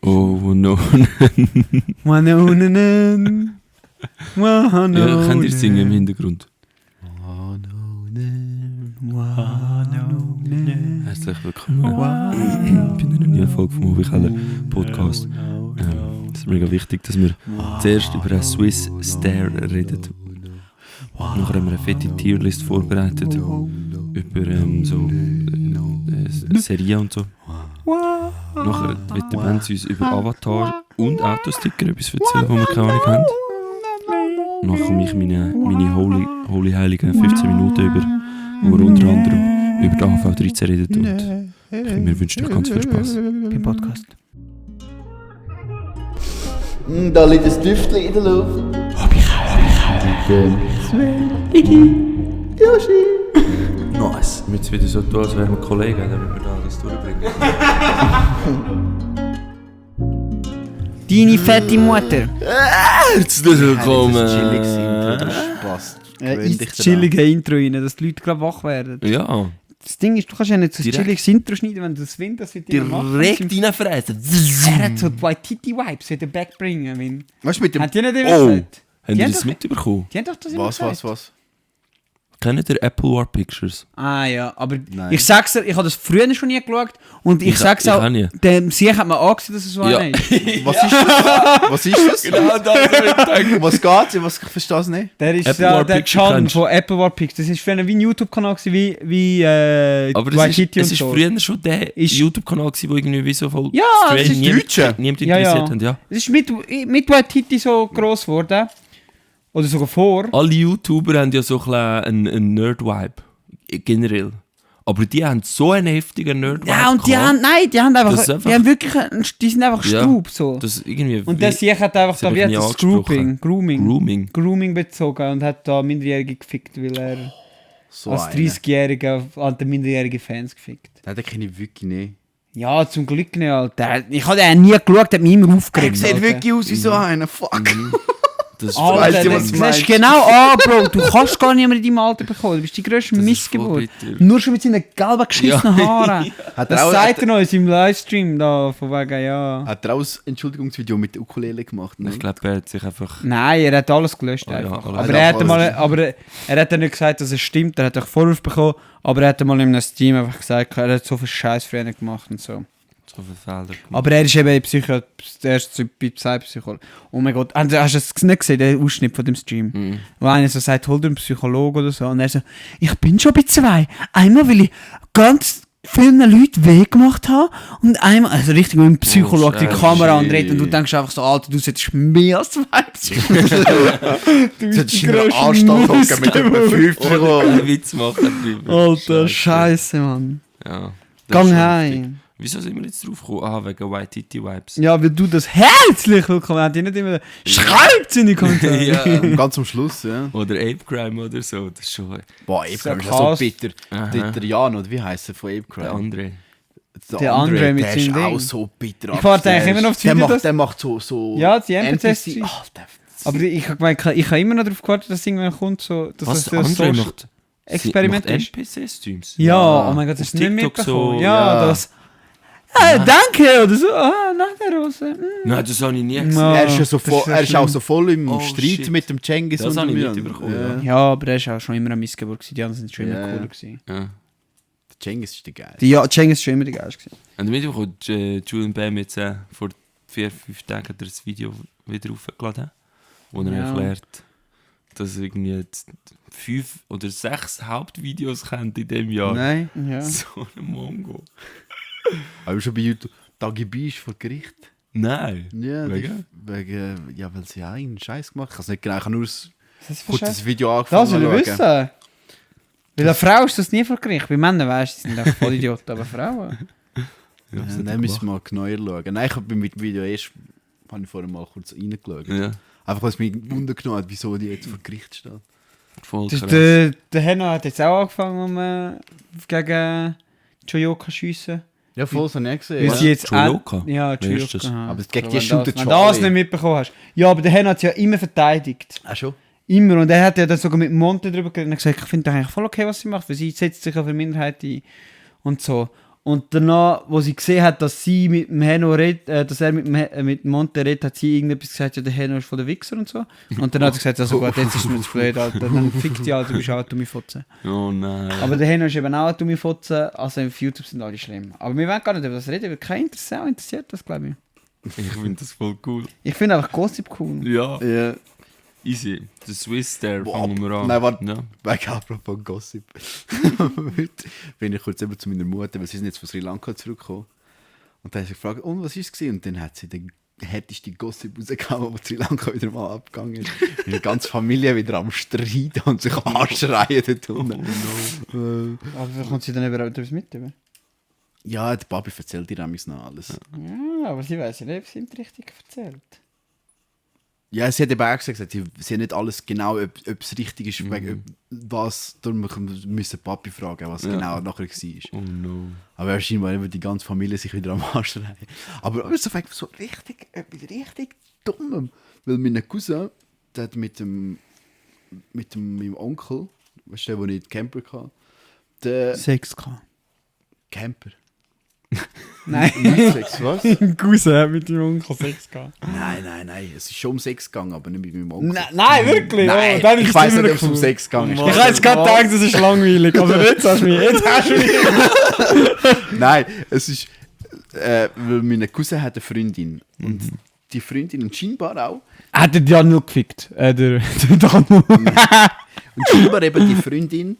Oh no. Ja, könnt ihr singen im Hintergrund? Herzlich willkommen bei einer neuen Folge vom Uwe Keller Podcast. Es ist mega wichtig, dass wir zuerst über einen Swiss Stare reden. Nachher haben wir eine fette Tierlist vorbereitet über Serien und so. Nachher wird der Benz uns über Avatar und Autosticker etwas erzählen, wo wir keine Ahnung haben. Nachher komme ich meine holy heiligen 15 Minuten über, wo wir unter anderem über die AV 13 reden und wir wünschen euch ganz viel Spaß beim Podcast. Da liegt ein Düftchen in der Luft. Yoshi. Nice. Wir müssen wieder so tun, als wären wir Kollegen, damit wir da alles durchbringen. Deine fette Mutter. Herzlich willkommen! Das war chillig, das passt. Ins chillige Intro rein, dass die Leute gerade wach werden. Ja, Das Ding ist, du kannst ja nicht so ein Direkt. chilliges Intro schneiden, wenn du das Wind das mit dir macht. direkt reinfressen. Er hat so Waititi-Vibes wieder backbringen. Wenn... Was mit dem... Hat die nicht immer Oh. gesagt? Habt Die ihr haben das doch- mitbekommen? Die haben doch das immer gesagt. Was? Kennt ihr Apple War Pictures? Ah ja, aber Nein. ich sag's dir, ich habe das früher schon nie geschaut und ich sag's ich auch, auch nie. dem Sieg hat man angesehen, dass es so Ja. einer ist. Was ist das? Was ist das? Genau, das habe ich Was geht's? Ich verstehe das nicht. Der ist Apple War der Picture Can kennst du? von Apple War Pictures. Das ist früher wie ein YouTube-Kanal gewesen, wie Aber Waititi es und ist so. früher schon der Ist- YouTube-Kanal gewesen, wo irgendwie wie so voll Ja, das ist Deutsche. niemand Ja, interessiert ja. haben, ja. Es ist mit Waititi so gross geworden. Oder sogar vor. Alle YouTuber haben ja so ein einen Nerd-Vibe. Generell. Aber die haben so einen heftigen Nerd-Vibe Ja, und die gehabt, haben, nein, die haben Das ist einfach, einfach- die haben wirklich, die sind einfach Ja. Staub, so. dass irgendwie Und der Sieg hat einfach das da hab wie ich hat nie das angesprochen. Grooming bezogen und hat da Minderjährige gefickt, weil er So als 30-Jähriger an den minderjährigen Fans gefickt. Nein, den kenne ich wirklich nicht. Ja, zum Glück nicht, Alter. Ich habe den nie geschaut, hat mich immer Er aufgeregt. sieht Alter. wirklich aus wie so einer. Fuck. Das Alter, Weißt du, das was du siehst meinst? genau an, Bro. Du kannst gar nicht mehr in deinem Alter bekommen. Du bist die grösste Das ist Missgeburt. voll bitter. Nur schon mit seinen gelben geschissenen Haaren. Hat Das er auch, sagt er noch in seinem Livestream da, von wegen, ja. hat er auch ein Entschuldigungsvideo mit der Ukulele gemacht? Ne? Ich glaube, er hat sich einfach... Nein, er hat alles gelöscht. Ah, ja, einfach. alles. Aber, Ja, er hat alles. mal, aber er hat dann nicht gesagt, dass es stimmt. Er hat auch Vorwurf bekommen. Aber er hat mal in einem Stream einfach gesagt, er hat so viel Scheiß für ihn gemacht und so. So viele Felder gemacht. Aber er ist eben der erste Psychologe. Oh mein Gott, hast du das nicht gesehen, den Ausschnitt von dem Stream? Wo einer so sagt, hol dir einen Psychologen oder so. Und er so, ich bin schon bei 2. Einmal, weil ich ganz vielen Leuten weh gemacht habe und einmal, also richtig mit dem Psychologe die Kamera anredet und du denkst einfach so, Alter, du solltest mehr als 2 Psychologen. Du Solltest du in einer Anstalt hocken mit einem 50 Euro. Einen Witz machen drüber. Alter, Scheiße, Mann. Ja. Das Gang ist schon heim. heftig. Wieso sind wir jetzt drauf gekommen? Ah, wegen Waititi-Vibes. Ja, weil du das herzlich willkommen hast, die nicht immer schreibt in die Kommentare. Ja. Und ganz am Schluss, ja. Oder Ape Crime oder so. Das ist schon... Boah, Ape Crime ist ja krass. so bitter. Aha. Der Jan, oder wie heisst er von Ape Der Crime? andere. Der Andre mit der ist seinem auch Ding. so bitter. Ich warte eigentlich immer noch auf das Video, Der macht so... Ja, die NPCs. Alter. Aber ich habe gemeint, ich habe immer noch darauf gewartet, dass irgendwann kommt, so, dass Was, das der andere Social macht... Experiment macht ist. NPC-Streams? Ja, Ja, oh mein Gott, das auf ist nicht TikTok mitbekommen. so, ja, ja. das... danke, oder so. Nach der Rose. Nein, das habe ich nie gesehen. Ja. Er ist, ja so voll, das ist er ist auch so voll im Oh, Streit shit. mit dem Cengiz Das habe ich mir. mitbekommen, Ja, aber er ist auch schon immer eine Missgeburt gewesen. Die anderen sind schon immer Ja, ja. cooler gewesen. Ja. Der Cengiz ist der geil. Ja, Cengiz ist schon immer der Geist gewesen. Und mitbekommen, Julian Bam jetzt vor 4-5 Tagen hat er das Video wieder aufgeladen, wo er Ja. erklärt, dass er irgendwie jetzt 5 oder 6 Hauptvideos kennt in diesem Jahr. Nein. Ja. So ein Mongo. Aber schon bei YouTube. Dagi B ist vor Gericht. Nein. Ja, Wegen? ja, weil sie einen Scheiß gemacht hat. Ich kann es nicht genau. Ich habe nur Das ist kurz für das Video Das angefangen will ich zu wissen. schauen. Bei einer Frau ist das nie vor Gericht. Bei Männern weißt du, die sind einfach voll Idioten, aber Frauen. Ja, Ja, das hat er dann müssen wir gemacht. mal genauer schauen. Nein, ich habe mit dem Video erst habe ich vorher mal kurz reingeschaut. Ja, Einfach, weil es mich wundern genommen hat, wieso die jetzt vor Gericht steht. voll Das krass. ist der Henno hat jetzt auch angefangen, gegen Choyoka zu schiessen. Ja, voll, das habe ich auch Weil gesehen. sie jetzt Choyoka? Ja, Wer ist Choyoka. das? aha. Aber gegen So, die wenn shootet das- Wenn schon du das alle. nicht mitbekommen hast. Ja, aber der Henno hat es ja immer verteidigt. Ach schon? Immer. Und er hat ja dann sogar mit Monte darüber geredet und gesagt, ich finde das eigentlich voll okay, was sie macht, weil sie setzt sich auf eine Minderheit ein und so. Und danach, wo sie gesehen hat, dass sie mit dem Heno redet, dass er mit Monte redet, hat sie irgendetwas gesagt, ja, der Heno ist von der Wichser und so. Und dann hat sie gesagt, also gut, jetzt ist mir zu blöd, Alter. Dann fickt sie, Alter, du bist auch eine dumme Fotze. Oh nein. Aber der Heno ist eben auch eine dumme Fotze, also auf YouTube sind alle schlimm. Aber wir wollen gar nicht über das reden, weil kein interessiert das, glaube ich. Ich finde das voll cool. Ich finde einfach Gossip cool. Ja, Ja. easy. Der Swiss, der Boah, fangen wir an. nein, warte. Ja. Wegen apropos Gossip. Heute bin ich kurz eben zu meiner Mutter, weil sie sind jetzt von Sri Lanka zurückgekommen. Und dann hat sie gefragt, und was war es? Und dann hat sie den härtesten Gossip rausgehauen, wo Sri Lanka wieder mal abgegangen ist. Die ganze Familie wieder am Streiten und sich anschreien dort unten. Aber kommt sie dann überhaupt etwas mit? Oder? Ja, der Papi erzählt dir nämlich noch alles. Ja, aber sie weiß ja nicht, ob sie ihm richtig erzählt. Ja, sie hat eben auch gesagt, sie hat nicht alles genau, ob es richtig ist, wegen, was, darum müssen Papi fragen, was genau nachher war. Oh no. Aber wahrscheinlich wird die ganze Familie sich wieder am Anschreien. Aber so richtig dumm. Weil mein Cousin, der hat mit meinem Onkel, weißt du, der nicht Camper hatte, der 6K. Camper. Nein. Nicht Sex, was? Ein Cousin mit dem Onkel 6K. Nein. Es ist schon um Sex gegangen, aber nicht mit meinem Onkel. Nein, wirklich? Nein, Oh, dann ist ich es weiss immer nicht, ob es cool. um Sex gegangen ist. Ich habe jetzt gerade gedacht, das ist langweilig, aber jetzt hast du mich. Nein, es ist, weil mein Cousin hat eine Freundin. Und die Freundin und scheinbar auch. Hat er ja nur gefickt? Der Danu. Und scheinbar eben die Freundin,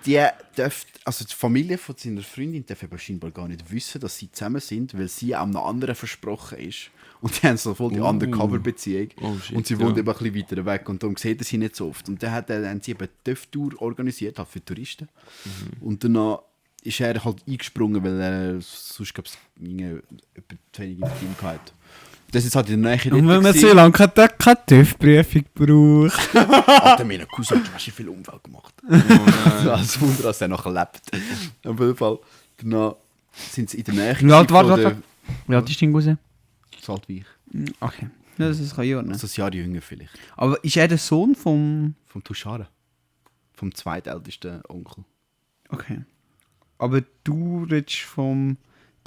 die darf, also die Familie von seiner Freundin darf eben scheinbar gar nicht wissen, dass sie zusammen sind, weil sie einem anderen versprochen ist. Und die haben so voll die Undercover-Beziehung. Oh, shit, Und sie wohnt eben ein bisschen weiter weg und darum sieht er sie nicht so oft. Und dann haben sie eben eine TÜV-Tour organisiert, halt für Touristen. Und dann ist er halt eingesprungen, weil er sonst, glaube ich, etwa zu wenig im Team hatte. Das ist halt in der Nähe Und wenn man so lange keine TÜV-Prüfung braucht. Alter, mein Cousin hat schon viel Unfall gemacht. Als Wunder, dass er noch lebt. Auf jeden Fall. Danach sind sie in der Nähe. Warte. Wie alt ist dein Cousin? Saltweich. Okay. Ja, das kann ich ordnen. Also ein Jahr jünger vielleicht. Aber ist er der Sohn vom... Vom Tushara. Vom zweitältesten Onkel. Okay. Aber du redest vom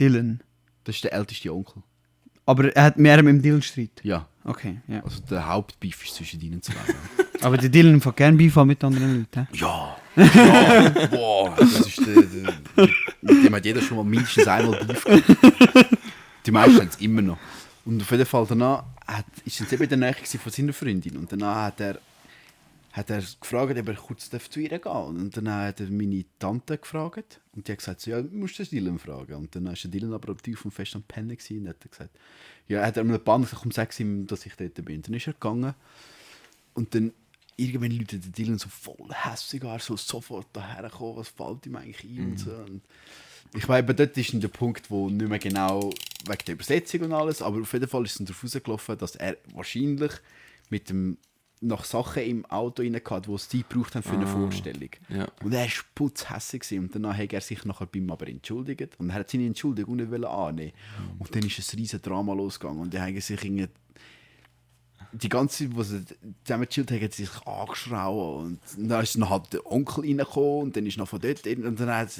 Dylan. Das ist der älteste Onkel. Aber er hat mehr mit dem Dylan Streit. Ja. Okay, ja. Also der Hauptbeef ist zwischen ihnen zwei. Aber der Dylan fährt gerne Beef mit anderen Leuten. Ja. Boah. Das ist mit dem hat jeder schon mal mindestens einmal Beef gehabt. Die meisten haben es immer noch. Und auf jeden Fall danach ist er eben in der Nähe von seiner Freundin. Und danach hat er gefragt, ob er kurz zu ihr gehen darf. Und dann hat er meine Tante gefragt. Und die hat gesagt, so, ja, du musst den Dylan fragen. Und dann war der Dylan aber tief und fest am Pennen gewesen. Und hat er gesagt, ja, hat er mir Band gesagt, komm, sag ihm, dass ich dort bin. Dann ist er gegangen. Und dann irgendwann läutet der Dylan so voll hässig an, so sofort daher gekommen, was fällt ihm eigentlich ein und so. Und ich weiß, dort ist der Punkt, wo nicht mehr genau wegen der Übersetzung und alles, aber auf jeden Fall ist es darauf rausgelaufen, dass er wahrscheinlich mit dem nach Sachen im Auto rein hatte, die sie gebraucht haben für eine Vorstellung. Ja. Und er war putzhässig und danach hat er sich nachher bei ihm aber entschuldigt und er hat seine Entschuldigung nicht annehmen. Und dann ist ein riesen Drama losgegangen und die haben sich die ganze Zeit, wo sie zusammen gechillt haben, hat sie sich angeschrauen und dann ist noch halt der Onkel reingekommen und dann ist noch von dort und dann hat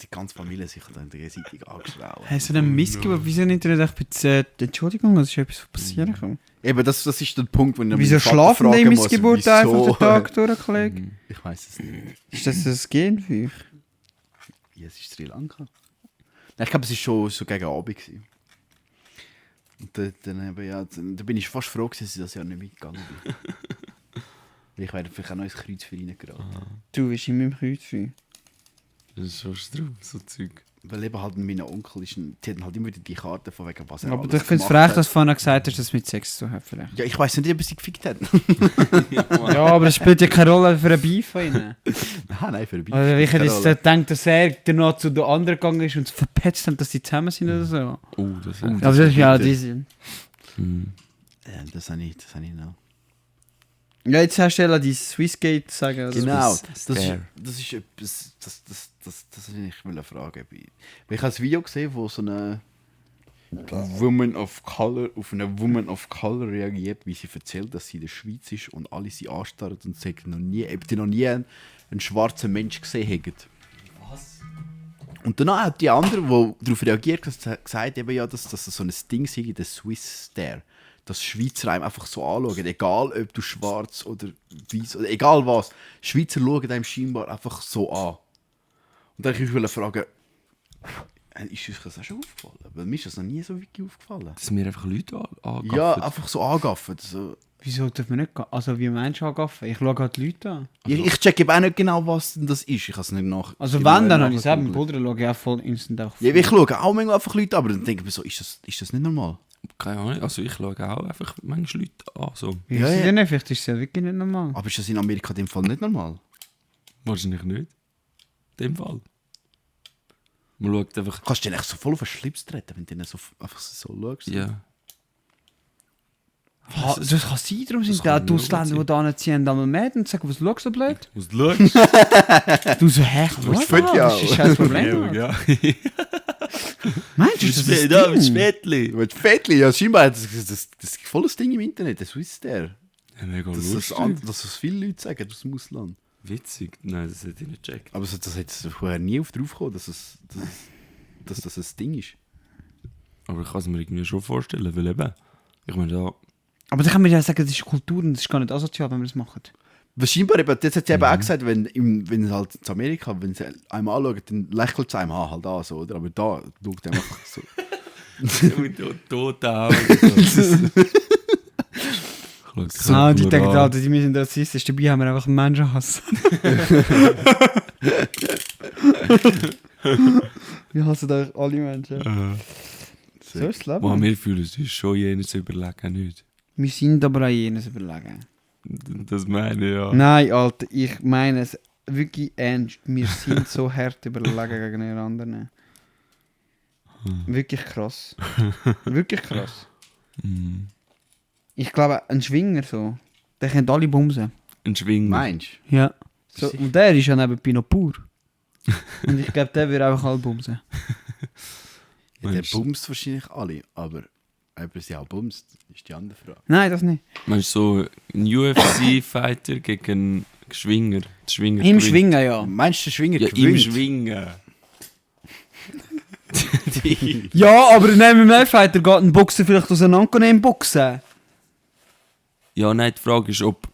die ganze Familie sich dann gegenseitig angeschrauen. Hast du einen Missgeburt? Wieso nicht die Entschuldigung, es ist etwas passieren können? Eben, das ist der Punkt, wo ich Wieso schlafen die Missgeburt einfach den Tag durch, Kollege? Ich weiß es nicht. Ist das Gen für euch? Ja, es ist Sri Lanka. Nein, ich glaube, es war schon gegen Abend gewesen. Und dann bin ich fast froh, dass ich das Jahr nicht mitgegangen bin. Ich werde vielleicht auch noch ins Kreuzfeuer reingeraten. Du bist immer im Kreuzfeuer. Das ist schon drauf, so Zeug. Weil eben halt mein Onkel ist, die hatten halt immer wieder die Karte von wegen was er Aber alles ich finde es gemacht frech, hat. dass du vorhin gesagt hast, dass es mit Sex zu hat vielleicht. Ja, ich weiß nicht, ob sie gefickt hat. Ja, aber es spielt ja keine Rolle für einen Beef von ihnen. Nein, für ein Also ich hätte jetzt gedacht, dass er danach zu der anderen gegangen ist und es verpetzt haben, dass sie zusammen sind oder so. Oh, das ist Aber das ist ja diese... Ja, das habe ich noch. Ja, jetzt hast du ja die Swissgate sagen. Oder? Genau, das das Scare. ist etwas, das will ich fragen. Weil ich habe ein Video gesehen, wo so eine Woman of Color auf eine Woman of Color reagiert, wie sie erzählt, dass sie in der Schweiz ist und alle sie anstarren und sagen, ob die noch nie einen schwarzen Mensch gesehen haben. Was? Und danach hat die andere, die darauf reagiert hat, gesagt, eben, ja, dass das so ein Ding sei, der Swiss Stare. Dass Schweizer einem einfach so anschauen, egal ob du schwarz oder weiß oder egal was. Schweizer schauen einem scheinbar einfach so an. Und dann wollte ich fragen, ist euch das auch schon aufgefallen? Weil mir ist das noch nie so wirklich aufgefallen. Dass mir einfach Leute angaffen. Ja, einfach so angaffen. So. Wieso dürfen wir nicht gehen? Also wie meinst du angaffen? Ich schaue halt die Leute an. Ich check eben auch nicht genau, was denn das ist. Ich kann es nicht nach. Also genau wenn, dann habe ich es eben, nachgegoogelt. Bruder schaue ich auch voll instant auch. Ja, ich schaue auch manchmal einfach Leute an, aber dann denke ich mir so, ist das nicht normal? Keine Ahnung, also ich schaue auch einfach manchmal Leute an. So. Ja, Ja, ja. ja. Nicht, vielleicht ist es ja wirklich nicht normal. Aber ist das in Amerika in dem Fall nicht normal? Wahrscheinlich nicht. In dem Fall. Man schaut einfach... Kannst du den echt so voll auf den Schlips treten, wenn du den so, einfach so schaust? Ja. Das kann sein, darum sind das kann die nur Ausländer, die sein. da ziehen, einmal mit und sagen, was schaust du so blöd? Was du schaust? Du so, hä, musst was? Foto Das ist ein Problem. Ja. Meinst du, das ist Da, das mit Ding? Spätli. Mit Fettli, ja, scheinbar hat das ist voll das Ding im Internet, der Swiss Stare. Ja, mega Dass lustig. das viele Leute sagen aus dem Ausland. Witzig. Nein, das hätte ich nicht gecheckt. Aber das hätte ich vorher nie drauf gekommen, dass das ein Ding ist. Aber ich kann es mir irgendwie schon vorstellen, weil eben... Ich meine, da... Aber dann kann man ja sagen, das ist Kultur und das ist gar nicht asozial, wenn wir das machen. Weil scheinbar, eben, das hat sie eben auch gesagt, wenn halt in Amerika, wenn sie einem anschauen, dann lächelt sie einem halt an, so, oder? Aber da schaut er einfach so. Mit toten Augen. Die denken, Alter, die sind rassistisch, dabei haben wir einfach einen Menschenhass. Wir hassen euch alle Menschen. So ist das Leben. Man, wir fühlen uns schon jenes überlegen, nicht? Wir sind aber auch jenes überlegen. Das meine ich, ja. Nein, Alter, ich meine es wirklich ernst. Wir sind so hart überlegen gegen den anderen. Wirklich krass. Wirklich krass. Ich glaube, ein Schwinger so, der kennt alle bumsen. Ein Schwinger. Meinst Ja. So, Sicher? und der ist ja neben Pino pur. Und ich glaube, der wird einfach alle bumsen. du? Der Meinst du? bumst wahrscheinlich alle, aber ob er sie auch bumst, ist die andere Frage. Nein, das nicht. Meinst du so ein UFC-Fighter gegen einen Schwinger? Der Schwinger Im gewinnt. Schwingen, ja. Meinst du, der Schwinger Ja, im gewinnt? Schwingen. Ja, aber in einem MMA-Fighter geht ein Boxer vielleicht auseinander im Boxen. Ja, nein, die Frage ist, ob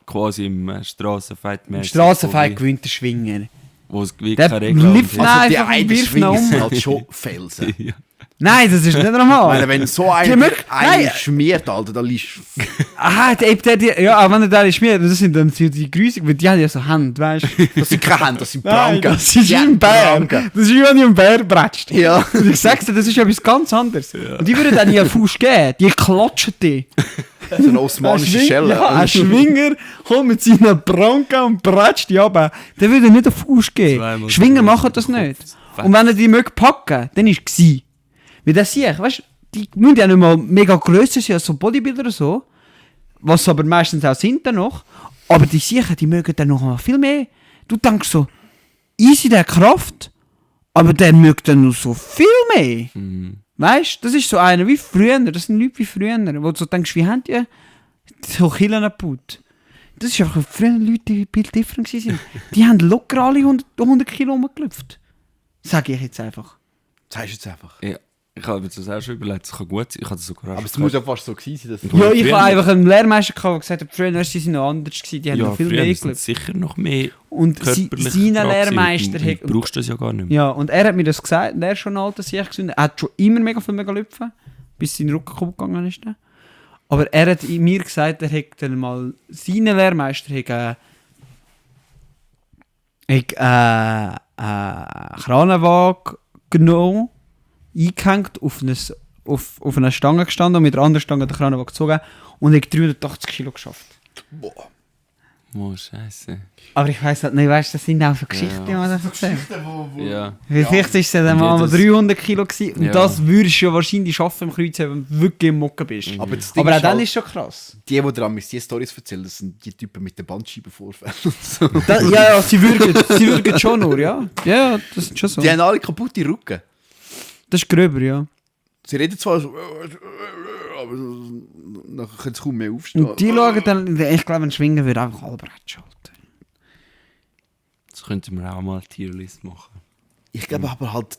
quasi im Strassenfight Im Strassenfight gewinnt der Schwinger. wo es wirklich Der keine Regeln liftet hat. Also die einfach eine wirft ihn Schwinger um. sind halt schon Felsen. Ja. Nein, das ist nicht Ich normal. meine, wenn so einer Nein. einen schmiert, Alter, dann liest Aha, ja, aber wenn er da schmiert, das sind dann die Grüßig, weil die haben ja so Hände, weißt du? das sind keine Hände, das sind Nein, Pranken. das ist wie ein Bär. Das ist wie wenn ich einen Bär bretscht. Ja. Und ich sag's dir, das ist etwas ganz anderes. Und die würden dann nie einen Fuß geben, die klatschen die. So eine osmanische Schelle. Ja, ein Schwinger kommt mit seinen Pranken und bretscht die runter. Der würde nicht einen Fuß geben. Zweimal Schwinger so machen groß das im nicht. Kopf. Und wenn er die mögt packen, dann ist es gsi. Weil das sehe ich, weißt du, die müssen ja nicht mal mega grösser sein als so Bodybuilder oder so. Was aber meistens auch sind dann noch. Aber die sicher, die mögen dann noch mal viel mehr. Du denkst so, easy der Kraft, aber der mögt dann noch so viel mehr. Weißt du, das ist so einer wie früher, das sind Leute wie früher, wo du so denkst, wie haben die so Killen gebaut? Das ist einfach, früher Leute, die viel different waren. Die haben locker alle 100 Kilo rumgelüpft. Sag ich jetzt einfach. Das heißt jetzt einfach. Ja, ich habe mir das auch schon überlegt, es kann gut sein. Ich habe das sogar Aber es muss ja fast so gewesen sein, dass Ja, ich früher- habe einfach einen Lehrmeister gehabt, der gesagt hat, früher sie sind noch anders gewesen, die haben ja, noch viel früher mehr sind gelüpft. sicher noch mehr Und sein körperlich dran Lehrmeister gewesen. hat... Du brauchst das ja gar nicht mehr. Ja, und er hat mir das gesagt, der ist schon ein alter Sieg gewesen, er hat schon immer mega viel lüpfen, bis sein Rücken kaputt gegangen ist. Dann. Aber er hat mir gesagt, er hätte dann mal seinen Lehrmeister Kranenwagen genommen, eingehängt, auf einer Stange gestanden und mit der anderen Stange den Kranenwagen gezogen und hat 380 Kilo geschafft. Boah. Oh, Scheiße. Aber ich weiss halt nicht, weißt du, das sind auch so Geschichten, die man da erzählt. Ja. Vielleicht war es dann mal jedes- 300 Kilo gewesen, und Ja. das würdest du ja wahrscheinlich schaffen im Kreuz, wenn du wirklich im Mocken bist. Aber, das Ding Aber auch ist dann halt, ist schon krass. die dran die Storys erzählen, das sind die Typen mit den Bandscheibenvorfällen und so. Ja, sie würgen schon nur, ja. Ja, das ist schon so. Die haben alle kaputte Rücken. Das ist gröber, ja. Sie reden zwar so, aber nachher können sie kaum mehr aufstehen. Und die schauen dann, ich glaube, ein Schwinger würde einfach alle Brett schalten. Das könnten wir auch mal eine Tierlist machen. Ich glaube aber halt,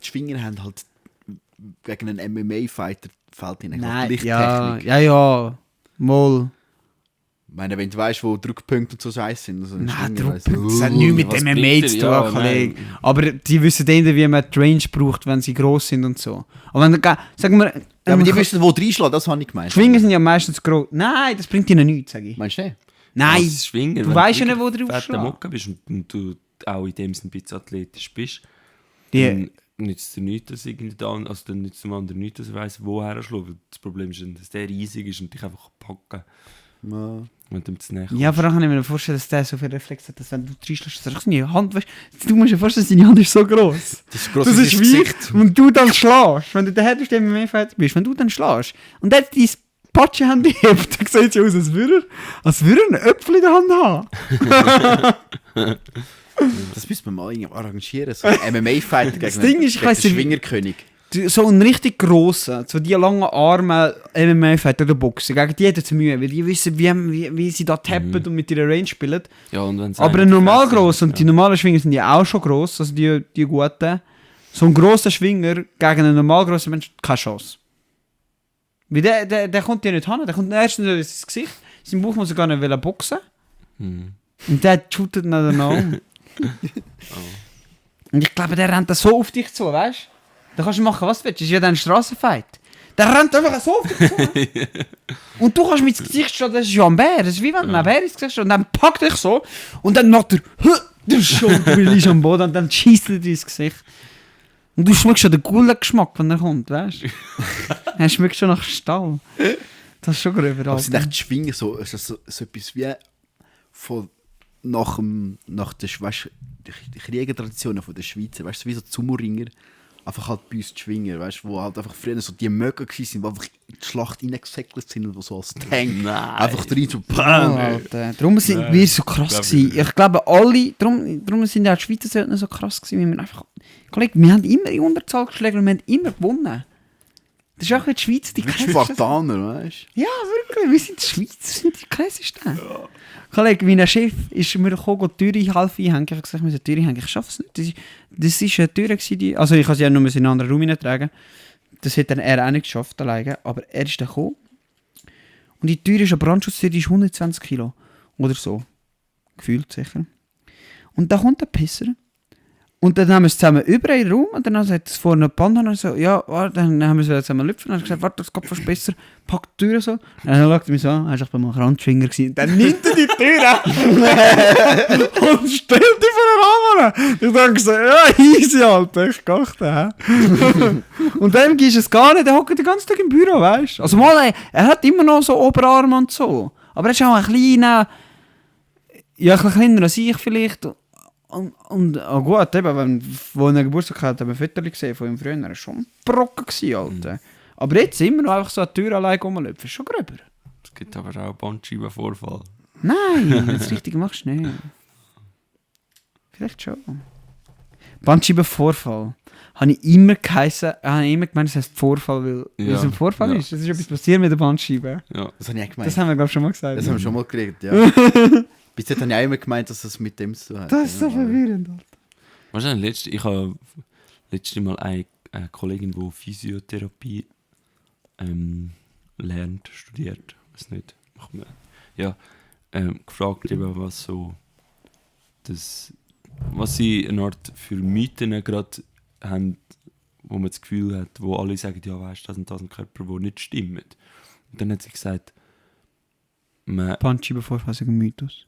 die Schwinger haben halt wegen einem MMA-Fighter fällt ihnen Nein, Lichttechnik. ja, mal. Ich meine, wenn du weißt, wo Druckpunkte und so scheiße sind. Also Nein, Schwinger, weiss das ich. hat nichts mit was MMA bringt zu er? tun, Ja, Kollege. nein. Aber die wissen dann, wie man die Range braucht, wenn sie gross sind und so. Aber wenn du, sagen wir, Ja, aber die wissen, wo reinschlagen, das habe ich gemeint. Schwingen sind ja meistens gross. Nein, das bringt ihnen nichts, sage ich. Meinst du nicht? Nein, Als Schwinger, du wenn weißt ja nicht, wirklich wo du fetter aufschlägst. Mucke bist und du auch in dem Sinne ein bisschen athletisch bist, Die, dann nützt es dir nichts, dass irgendwie also dann nützt dem anderen nichts, dass er weiss, woher er schlägt. Weil das Problem ist, dass der riesig ist und dich einfach packen, Ja. wenn du ihm zu näher ja, aber dann kann ich mir vorstellen, dass der so viel Reflex hat, dass wenn du reinschlägst, dass seine Hand, weißt du, musst dir vorstellen, seine Hand ist so gross. Das ist gross Das wie ist das wie, Gesicht. wenn du dann schlägst, wenn du der härteste MMA-Fighter bist, wenn du dann schlägst und der dein Patschehand hebt, dann sieht es ja aus, als würde er einen Äpfel in der Hand haben. Das müssen wir mal irgendwie arrangieren. So ein MMA-Fighter gegen Das Ding ist, ich gegen weiss den nicht, Schwingerkönig. So ein richtig grosser, so die langen Arme MMA-Fighter oder Boxer, gegen die hat es Mühe, weil die wissen, wie sie da tappen und mit ihrer Range spielen. Ja, und wenn's Aber einer ein normal gefressen gross, ist, und die normalen Schwinger sind ja auch schon gross, also die guten. So ein grosser Schwinger gegen einen normal grossen Menschen, keine Chance. Weil der kommt ja nicht hin, der kommt erstens ins Gesicht, sein Bauch muss er gar nicht boxen. Mhm. Und der shootet ihn dann um. Und ich glaube, der rennt da so auf dich zu, weißt du? Da kannst du machen, was du willst, das ist ja dann ein Strassenfight. Der rennt einfach so auf dich zu. Und du kannst mit ins Gesicht stehen, das ist ja ein Bär. Das ist wie wenn ein Bär ins Gesicht steht und dann packt dich so und dann macht er der Schulter, du liegst am Boden und dann schießt er dir ins Gesicht. Und du schmeckst schon den coolen Geschmack, wenn er kommt, weißt du? Er schmeckt schon nach Stall. Das ist schon gröber. Aber sind echt die Schwinger so, ist das so etwas wie von nach der Kriegertraditionen von der Schweizer, weißt du, wie so Zumuringer, einfach halt bei uns die Schwinger, weißt du, wo halt einfach früher so die Mögen waren, die einfach in die Schlacht reingesäckelt sind und so als Tank einfach drin so BAM! Alter. Darum sind wir so krass gewesen. Ich glaube, alle, darum sind ja die Schweizer Söldner so krass gewesen, weil wir einfach, Kollege, wir haben immer in Unterzahl geschlagen und wir haben immer gewonnen. Das ist auch wie die Schweiz, die Wie die Spartaner, weißt du? Ja, wirklich, wir sind die Schweizer, sind die krassesten. Kollege, mein Chef ist mir gekommen, die Türe halb einhängen. Ich habe gesagt, ich muss die Türe hängen. Ich schaffe es nicht. Das war eine Tür, die... Also ich habe sie ja nur in einen anderen Raum hineintragen. Das hat dann er auch nicht geschafft, alleine. Aber er ist dann gekommen. Und die Tür ist eine Brandschutztür, die ist 120 Kilo. Oder so. Gefühlt sicher. Und da kommt der Pisser. Und dann haben wir es zusammen über einen Raum und dann hat es vorne eine Band und dann so, ja, warte, dann haben wir es zusammen lüpfen und dann gesagt, warte, das geht fast besser, packt die Tür so. Und dann schaut er mich so an, er war bei einem Randschwinger gewesen. Dann nimmt er die Tür und stellt die vor den Rahmen. Ich denke so, ja, easy, Alter, ich gehe und dem gibst du es gar nicht, der hockt den ganzen Tag im Büro, weißt du. Also mal, er hat immer noch so Oberarm und so, aber er ist auch ein kleiner, ja, ein bisschen kleiner als ich vielleicht. Und gut, eben, wo er Geburtstag hatte, haben wir Fotos gesehen von ihm früher. Er war schon ein Brocken, Alter. Aber jetzt immer noch einfach so eine Tür allein rumlaufen, ist schon gröber. Es gibt aber auch einen Bandscheibenvorfall. Nein, wenn du es richtig machst, nicht. Vielleicht schon. Bandscheibenvorfall. Habe ich immer geheißen, habe ich immer gemeint, das heisst Vorfall, weil es ein Vorfall ist. Das ist etwas passiert mit der Bandscheibe. Ja. Das habe ich auch gemeint. Das haben wir, glaube ich, schon mal gesagt. Das haben wir schon mal geredet, ja. Bis jetzt habe ich auch immer gemeint, dass das mit dem zu tun hat. Das ist so verwirrend, Alter. Wahrscheinlich, ich habe letztes Mal eine Kollegin, die Physiotherapie lernt, studiert, weiß nicht, macht man, ja, gefragt, eben, was sie eine Art für Mythen gerade haben, wo man das Gefühl hat, wo alle sagen, ja, weißt du, das und das ein Körper, wo nicht stimmen. Und dann hat sie gesagt, Bandscheibenvorfall ist ein Mythos.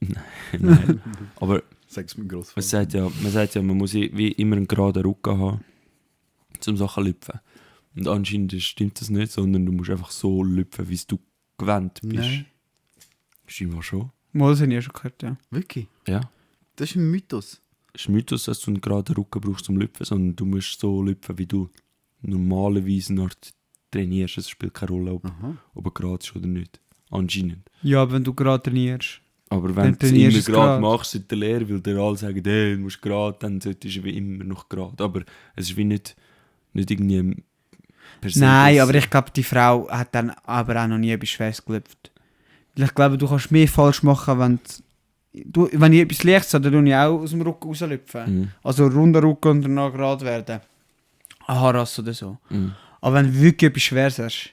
Nein, aber Sag's mir gross. man sagt ja, man muss wie immer einen geraden Rücken haben, um Sachen zu lüpfen. Und anscheinend stimmt das nicht, sondern du musst einfach so lüpfen, wie du gewöhnt bist. Nein. Scheinbar schon. Mal, das habe ich ja schon gehört, ja. Wirklich? Ja. Das ist ein Mythos. Es ist ein Mythos, dass du einen geraden Rücken brauchst zum Lüpfen, sondern du musst so lüpfen, wie du normalerweise noch trainierst. Es spielt keine Rolle, ob er gerade ist oder nicht. Anscheinend. Ja, aber wenn du gerade trainierst. Aber Dann wenn du es trainierst immer du es gerade gerade. machst in der Lehre, weil dir alle sagen, hey, du musst gerade, dann solltest du wie immer noch gerade. Aber es ist wie nicht irgendwie per se Nein, besser. aber ich glaube, die Frau hat dann aber auch noch nie etwas Schweres gelüpft. Weil ich glaube, du kannst mehr falsch machen, wenn du wenn ich etwas Leichtes habe, dann tue ich auch aus dem Rücken rauslüpfen. Mhm. Also runder Rücken und danach gerade werden. Ein Haarrass oder so. Mhm. Aber wenn du wirklich etwas Schweres hast,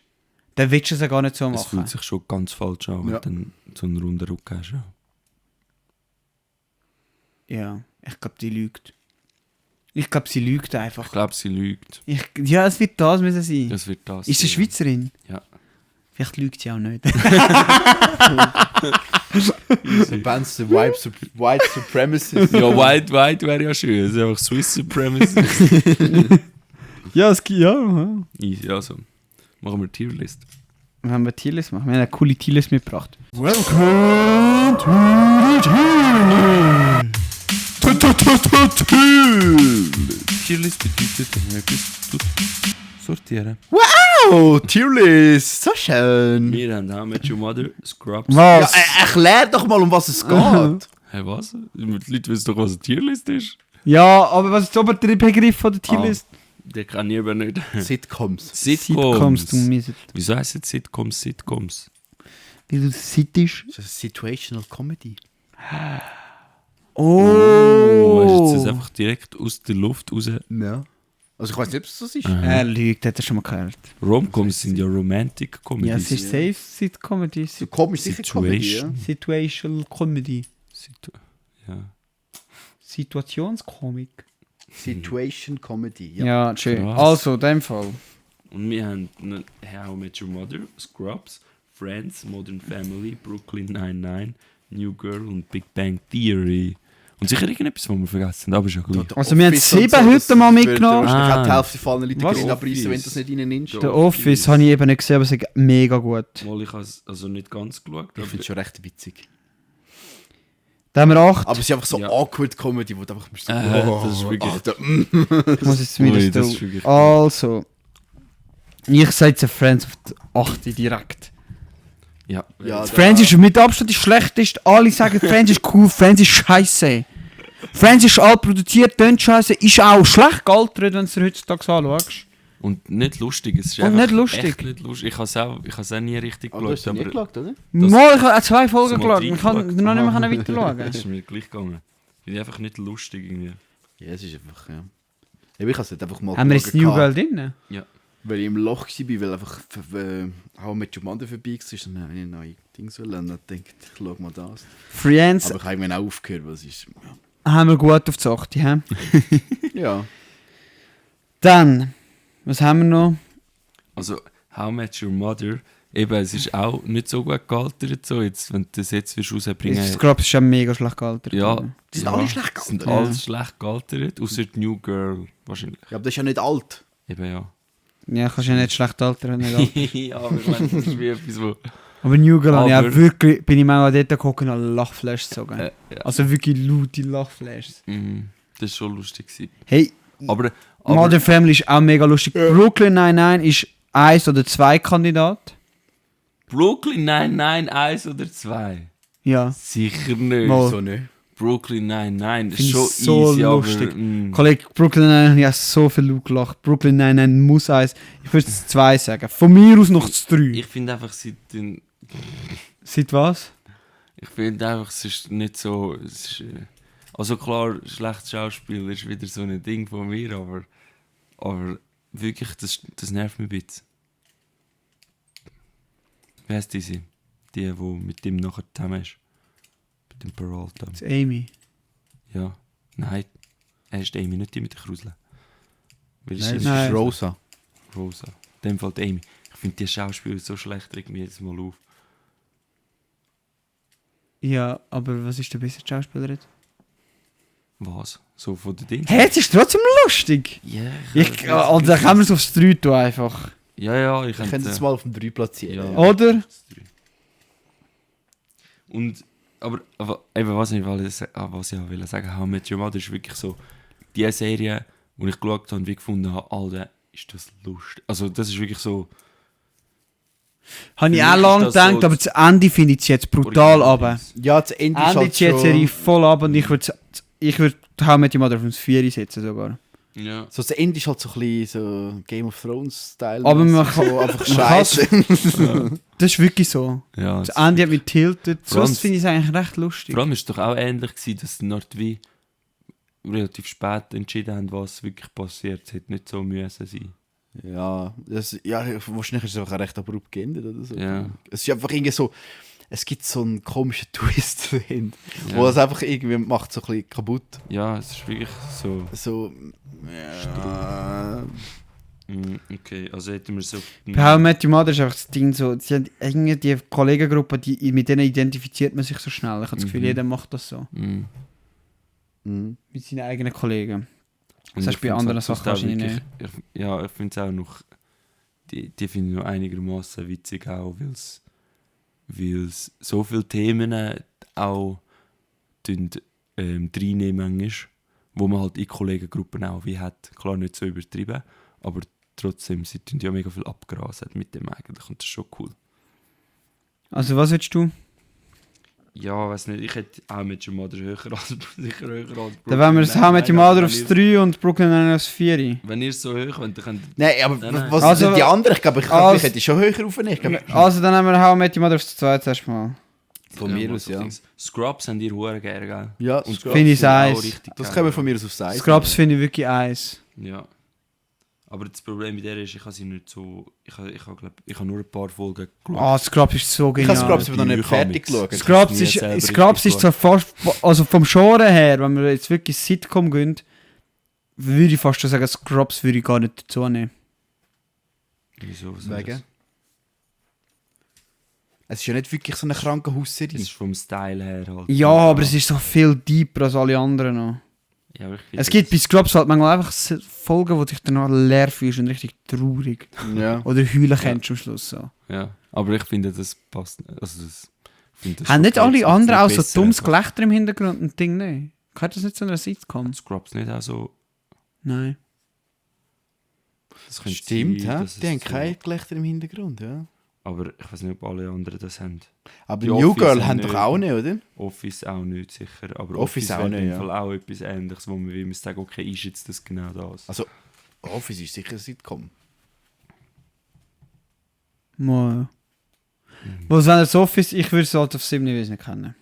dann willst du es ja gar nicht so Es machen. fühlt sich schon ganz falsch an, wenn Ja. du dann so einen runden Rücken hast. Ja. Ja, ich glaube, die lügt. Ich glaube, sie lügt Ich einfach. glaube, sie lügt. Ja, es wird das müssen sein. Das wird das. Ist sie sein, Schweizerin? Ja. Vielleicht lügt sie auch nicht. Bands the White Supremacists. Ja, White wäre ja schön. Das ist einfach Swiss Supremacy. Ja, es gibt ja. Easy, also. Machen wir Tierlist. Wir haben eine Tierlist gemacht. Wir haben eine coole Tierlist mitgebracht. Welcome to the Tierlist bedeutet, wenn man etwas sortieren. Oh, Tierlist, so schön. Wir haben How I Met Your Mother, Scrubs. Ja, Was? erklär doch mal, um was es geht. Hey, was? Die Leute wissen doch, was eine Tierlist ist. Ja, aber was ist aber der Begriff von der Tierlist? Den kann ich aber nicht. Sitcoms. Sitcoms. Du Mieser. Wieso heisst es Sitcoms? Wie du sittisch. Das ist Situational Comedy. Weißt du, es ist einfach direkt aus der Luft raus. Ja. Also ich weiß nicht, ob es so ist. Er lügt, hat er schon mal gehört. Romcoms sind ja Romantic Ja, Comedies. es ist safe Sit-Comedy. So komisch sicher Comedy, ja. Situational Comedy. Ja. Situationskomik. Situation Comedy, ja. Ja, schön. Krass. Also, in dem Fall. Und wir haben How I Met Your Mother, Scrubs, Friends, Modern Family, Brooklyn Nine-Nine, New Girl und Big Bang Theory. Und sicher irgendetwas, was wir vergessen haben, aber ist ja gut. Also wir haben 7 heute mal mitgenommen. Ich Ah. habe die Hälfte von allen Leuten Was? gesehen, abreißen, wenn du das nicht reinnimmst. Ja. Der Office habe ich eben nicht gesehen, aber es ist mega gut. Mal, ich habe es also nicht ganz geschaut, Ich aber finde es schon recht witzig. Da haben wir 8. Aber es ist einfach so Ja. awkward Comedy, wo du einfach so... das ist wirklich- Alter, Ich muss jetzt Ui, wieder das ist so. wirklich- Also. Ich sage jetzt Friends auf die 8 direkt. ja. Ja, Friends ist mit Abstand die schlechteste. Alle sagen, Friends ist cool, Friends ist scheiße. Friends ist alt produziert, tönt scheiße, ist auch schlecht gealtert, wenn du es dir heutzutage anschaust. Und nicht lustig, es ist Und einfach nicht lustig. echt nicht lustig. Ich habe es auch nie richtig Oh, du hast geschaut, nie aber geschaut, oder? Mal, ich habe auch 2 Folgen Hast du mal geschaut. Ich kann reingeschaut? noch nicht mehr das weiter ist schauen. mir gleich gegangen. Finde ich einfach nicht lustig irgendwie. Ja, es ist einfach, ja. Ich habe es halt einfach mal Haben wir jetzt geschaut, New Girl drin? weil ich im Loch war, weil einfach How I Met Your Mother vorbei war, dann habe ich ein neues Ding so lernen und dachte, ich schau mal das. Friends Aber ich habe irgendwann auch aufgehört, was ist... haben wir gut auf die 8. He? Ja. Dann, was haben wir noch? Also, How I Met Your Mother, eben, es ist auch nicht so gut gealtert, so jetzt, wenn du das jetzt rausbringen Scrubs ist ja mega schlecht gealtert. Ja, Die sind ja, alle schlecht die sind gealtert. alles schlecht gealtert, außer die New Girl, wahrscheinlich. Ja, aber das ist ja nicht alt. Eben, ja. Ja, kannst ja nicht schlecht altern. Nicht alt. Ja, aber ich meine, das ist wie etwas, wo... Aber New Girl habe ich Aber- auch wirklich, bin ich manchmal dort geguckt und habe Lachflash gezogen. ja. Also wirklich laute Lachflashs. Das war schon lustig gewesen. Hey, Aber Modern Family ist auch mega lustig. Brooklyn Nine-Nine ist 1 oder 2 Kandidat. Brooklyn Nine-Nine 1 oder 2? Ja. Sicher nicht. Mal. So nicht. Brooklyn Nine-Nine, das Find ist schon ich so easy, lustig. aber... Kollege, Brooklyn Nine-Nine, ich habe so viel laut gelacht. Brooklyn Nine-Nine muss 1. Ich würde es 2 sagen. Von mir aus noch das 3. Ich finde einfach, Seit was? ich finde einfach, es ist nicht so... Es ist, also klar, schlechtes Schauspiel ist wieder so ein Ding von mir, aber wirklich, das nervt mich ein bisschen. Wie heisst diese? Die mit dem nachher zusammen ist. Mit dem Peralta. Das ist Amy. Ja. Nein, er ist Amy, nicht die mit den Kruseln. Weil Nein, das Nein. ist Rosa. Rosa. In dem Fall die Amy. Ich finde die Schauspieler so schlecht, regt mich jedes Mal auf. Ja, aber was ist der beste Schauspielerin? Was? So von den Dingen? Hey, es ist trotzdem lustig. Ja. Also dann können wir es aufs 3 tun einfach. Ja, ich Ich könnte es könnte... mal auf dem 3 platzieren. Ja. Oder? Und... Aber eben, was ich wollte sagen, How I Met Your Mother ist wirklich so... Die Serie, die ich geschaut habe und wie gefunden habe, Alter, ist das lustig. Also das ist wirklich so... Habe ich Für auch mich lange ist das gedacht, so aber das Ende finde ich jetzt brutal runter. Ja, das Ende ist Ende halt zieht die Serie schon... voll ab und ich würde How I Met Your Mother auf das 4 setzen sogar. Ja. So, das Ende ist halt so ein bisschen so Game of Thrones-Style. Aber man kann- so einfach man kann's- scheiße. Das ist wirklich so. Ja, Das Ende hat mich tiltet. Vor allem- Sonst finde ich es eigentlich recht lustig. Vor allem war es doch auch ähnlich gewesen, dass sie noch wie relativ spät entschieden haben, was wirklich passiert. Es hätte nicht so müssen sein. Ja, wahrscheinlich ist es einfach recht abrupt geendet oder so. Ja. Es ist einfach irgendwie so, es gibt so einen komischen Twist drin, Ja. wo es einfach irgendwie macht so ein bisschen kaputt. Ja, es ist wirklich so. So, ja, Okay, also hätten wir so. Bei How I Met Your Mother ist einfach das Ding so, sie haben irgendwie die Kollegengruppe, mit denen identifiziert man sich so schnell. Ich habe das Gefühl, jeder macht das so. Mhm. Mit seinen eigenen Kollegen. Und Das ich hast du bei find's anderen auch- Sachen auch wahrscheinlich wirklich- Ja, ich finde es auch noch. Die finde ich noch einigermaßen witzig, auch weil es so viele Themen auch reinnehmen ist, wo man halt in Kollegengruppen auch wie hat. Klar nicht so übertrieben, aber trotzdem, sie tun ja mega viel abgrasen mit dem eigentlich und das ist schon cool. Also was willst du? Ja, weiß nicht, ich hätte auch mit Your Mother sicher höher als Dann wollen wir das How I Met Your Mother aufs 3 und Brooklyn Nine-Nine aufs 4. Wenn ihr so hoch wollt, dann könnt Nein, aber Nein. was Also- sind die anderen? Ich glaube, ich als- hätte schon höher aufnehmen. Ich glaube, Also dann haben wir How I Met Your Mother aufs 2 zuerst mal. von mir aus, ja. Scrubs haben ihr hure gerne, gell? Ja, Und Scrubs. Finde ich sind auch eins. richtig Das geil. können wir von mir aus auf Seite. Scrubs finde ich wirklich eins. Ja. Aber das Problem mit der ist, ich habe sie nicht so... Ich habe nur ein paar Folgen geschaut. Ah, Scrubs ist so Ich habe genial. Scrubs aber noch nicht Ich habe fertig mit- geschaut. Scrubs nie ist, selber Scrubs richtig ist so fast, also vom Genre her, wenn wir jetzt wirklich Sitcom gehen, würde ich fast schon sagen, Scrubs würde ich gar nicht dazu nehmen. Wieso? Was Wegen? das? Es ist ja nicht wirklich so eine Das Krankenhausserie. ist vom Style her halt... Ja, aber es ist so viel deeper als alle anderen noch. Ja, aber ich finde Es gibt bei Scrubs halt manchmal einfach Folgen, wo dich danach leer fühlst und richtig traurig. Ja. Oder heulen kannst am Schluss so. Ja, aber ich finde, das passt nicht. Also das, ich finde, das Haben nicht schockiert alle es anderen auch nicht so besser dummes einfach. Gelächter im Hintergrund und Ding nicht? Gehört das nicht zu einer Sitcom? Scrubs nicht auch so... Nein. Das könnte Stimmt, sein, hä? dass es Die haben so- kein Gelächter im Hintergrund, ja. Aber ich weiß nicht, ob alle anderen das haben. Aber Die New Office Girl haben haben nicht. doch auch nicht, oder? Office auch nicht, sicher. Aber Office auch wäre nicht, im ja. Fall auch etwas Ähnliches, wo man wie man sagen, okay, ist jetzt das genau das? Also, Office ist sicher ein Sitcom. Mal. Was wenn das Office, ich würde es halt auf 7 nicht kennen.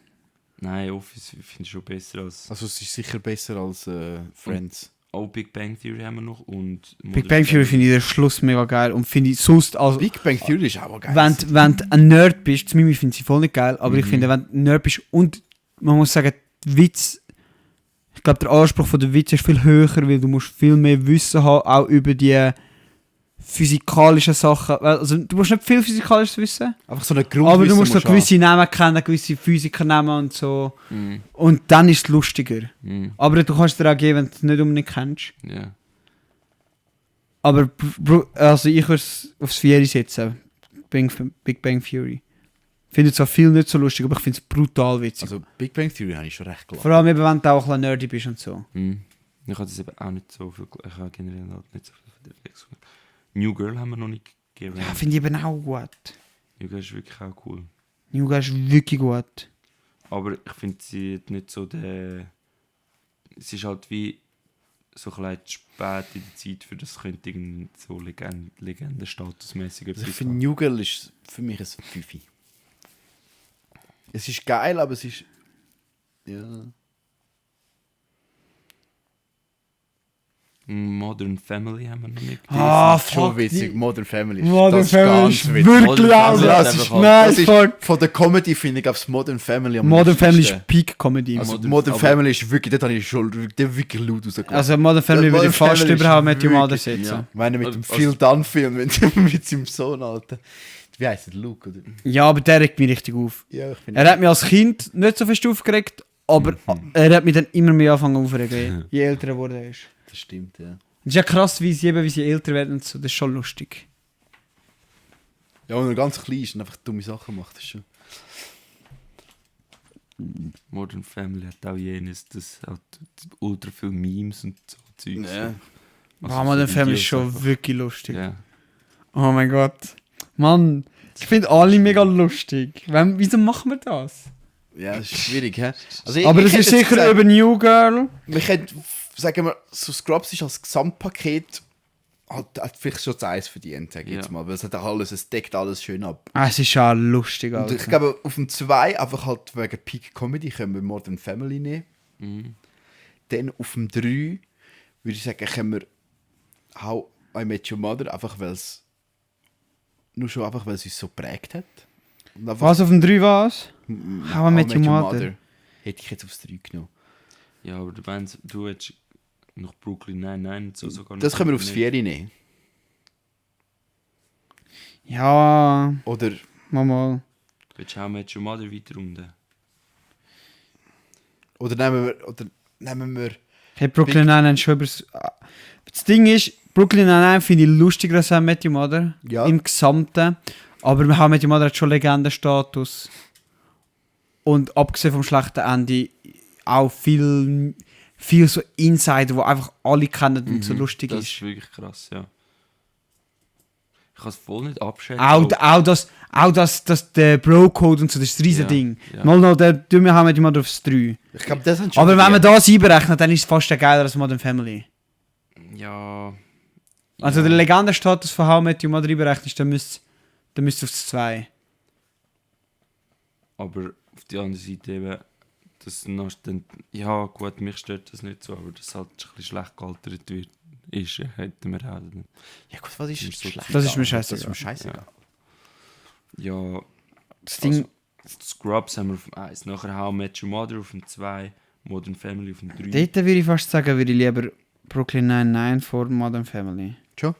Nein, Office finde ich schon besser als... Also, es ist sicher besser als Friends. Auch Big Bang Theory haben wir noch und... Big Bang Theory finde ich den Schluss mega geil und finde ich sonst, also Big Bang Theory ist auch geil. wenn du ein Nerd bist, zu Mimi finde ich voll nicht geil, aber ich Mhm. finde, wenn du ein Nerd bist und man muss sagen, die Witz, ich glaube der Anspruch von der Witz ist viel höher, weil du musst viel mehr Wissen haben, auch über die physikalischen Sachen, also du musst nicht viel physikalisches wissen, Einfach so eine Grundwissen aber du musst so haben. gewisse Namen kennen, gewisse Physiker nehmen und so Mhm. und dann ist es lustiger. Mhm. Aber du kannst dir auch geben, wenn du es nicht unbedingt kennst. Ja. Aber also ich würde es aufs 4 setzen. Big Bang Theory. Ich finde es zwar viel nicht so lustig, aber ich finde es brutal witzig. Also, Big Bang Theory habe ich schon recht gelacht. Vor allem eben, wenn du auch ein bisschen nerdy bist und so. Mhm. Ich habe das eben auch nicht so viel... Ich habe generell halt nicht so viel von Netflix geschaut. New Girl haben wir noch nicht gegeben. Ja, finde ich eben auch gut. New Girl ist wirklich auch cool. New Girl ist wirklich gut. Aber ich finde, sie hat nicht so den... Es ist halt wie so ein bisschen spät in der Zeit, für das könnte irgend so Legenden-statusmäßig Also, ich etwas finde, haben. New Girl ist für mich ein Pfiffi. Es ist geil, aber es ist... Ja... Modern Family haben wir noch nicht Ah, Das ist schon fuck, witzig. die- Modern Family Modern das ist Family ganz ist witzig. wirklich Modern auch Family Das hat ist, einfach halt- Nein, das ist fuck. von der Comedy finde ich aufs Modern Family am Modern Family ist lustigsten. Peak Comedy. Also Modern- Modern aber- Family ist wirklich, dort habe ich schon wirklich laut rausgelassen. Also Modern Family Ja, würde ich Modern fast Family ist überhaupt mit Your Mother wirklich- setzen. ja. Ich meine mit dem Also- Phil Dunn-Film mit seinem Sohn, Alter. Wie heisst der, Luke, oder? Ja, aber der regt mich richtig auf. Ja, ich finde... Er hat mich als Kind nicht so fest aufgeregt, aber er hat mich dann immer mehr angefangen aufzuregen, je älter er geworden ist. Das stimmt, ja. Es ist ja krass, wie sie älter werden und so, das ist schon lustig. Ja, wenn er ganz klein ist und einfach dumme Sachen macht, das ist schon... Modern Family hat auch jenes, das hat ultra viel Memes und so Zeugs. Ja. Also Ah, Modern so Family ist Videos schon einfach. wirklich lustig. Ja. Oh mein Gott. Mann, ich finde alle mega lustig. Wieso machen wir das? Ja, das ist schwierig, hä? Also Aber ich es ist hätte jetzt sicher gesagt, über New Girl. Ich hätte sagen wir, so Scrubs ist als Gesamtpaket hat vielleicht schon das Eis verdient, sag ich jetzt mal. Weil es hat auch alles, es deckt alles schön ab. Es ist ja lustig, Und Alter. ich glaube, auf dem 2, einfach halt wegen Peak Comedy, können wir Modern Family nehmen. Dann auf dem 3 würde ich sagen, können wir How I Met Your Mother, einfach weil es nur schon einfach, weil es uns so prägt hat. Und einfach, Was auf dem 3 was? How I Met Your Mother. Hätte ich jetzt aufs 3 genommen. Ja, aber du hättest noch Brooklyn 99 so sogar noch. Das können wir aufs 4 nehmen. Ja, Oder mal. Willst du auch mit Your Mother weiter runter? Oder nehmen wir Hey, Brooklyn Nine-Nine schon über... Das Ding ist, Brooklyn Nine-Nine finde ich lustiger als How I Met Your Mother. Ja. Im Gesamten. Aber How I Met Your Mother hat schon Legendenstatus. Und abgesehen vom schlechten Ende auch viel so Insider, wo einfach alle kennen und so lustig Das ist. ist wirklich krass, ja. Ich kann es voll nicht abschätzen. Auch das der Bro-Code und so, das ist das riesen Ja, Ding. ja. Mal noch, der Dumme How I Met Your Mother aufs 3. Ich glaube, das haben schon Aber wenn man verdient. das einberechnet, dann ist es fast geiler als Modern Family. Ja. Also ja. der Legendenstatus von How I Met Your Mother einberechnet, dann müsste aufs 2. Aber auf die andere Seite eben, das dann, ja gut, mich stört das nicht so, aber das halt ein bisschen schlecht gealtert wird, ist, hätten wir auch. Ja gut, was ist Ist so schlecht? Das ist mir Das ist scheißegal. mir scheißegal. Ja, Das Ding... Scrubs haben wir auf dem 1, nachher How I Met Your Mother auf dem 2, Modern Family auf dem 3. Dort würde ich fast sagen, würde ich lieber Brooklyn Nine-Nine vor Modern Family. Schon?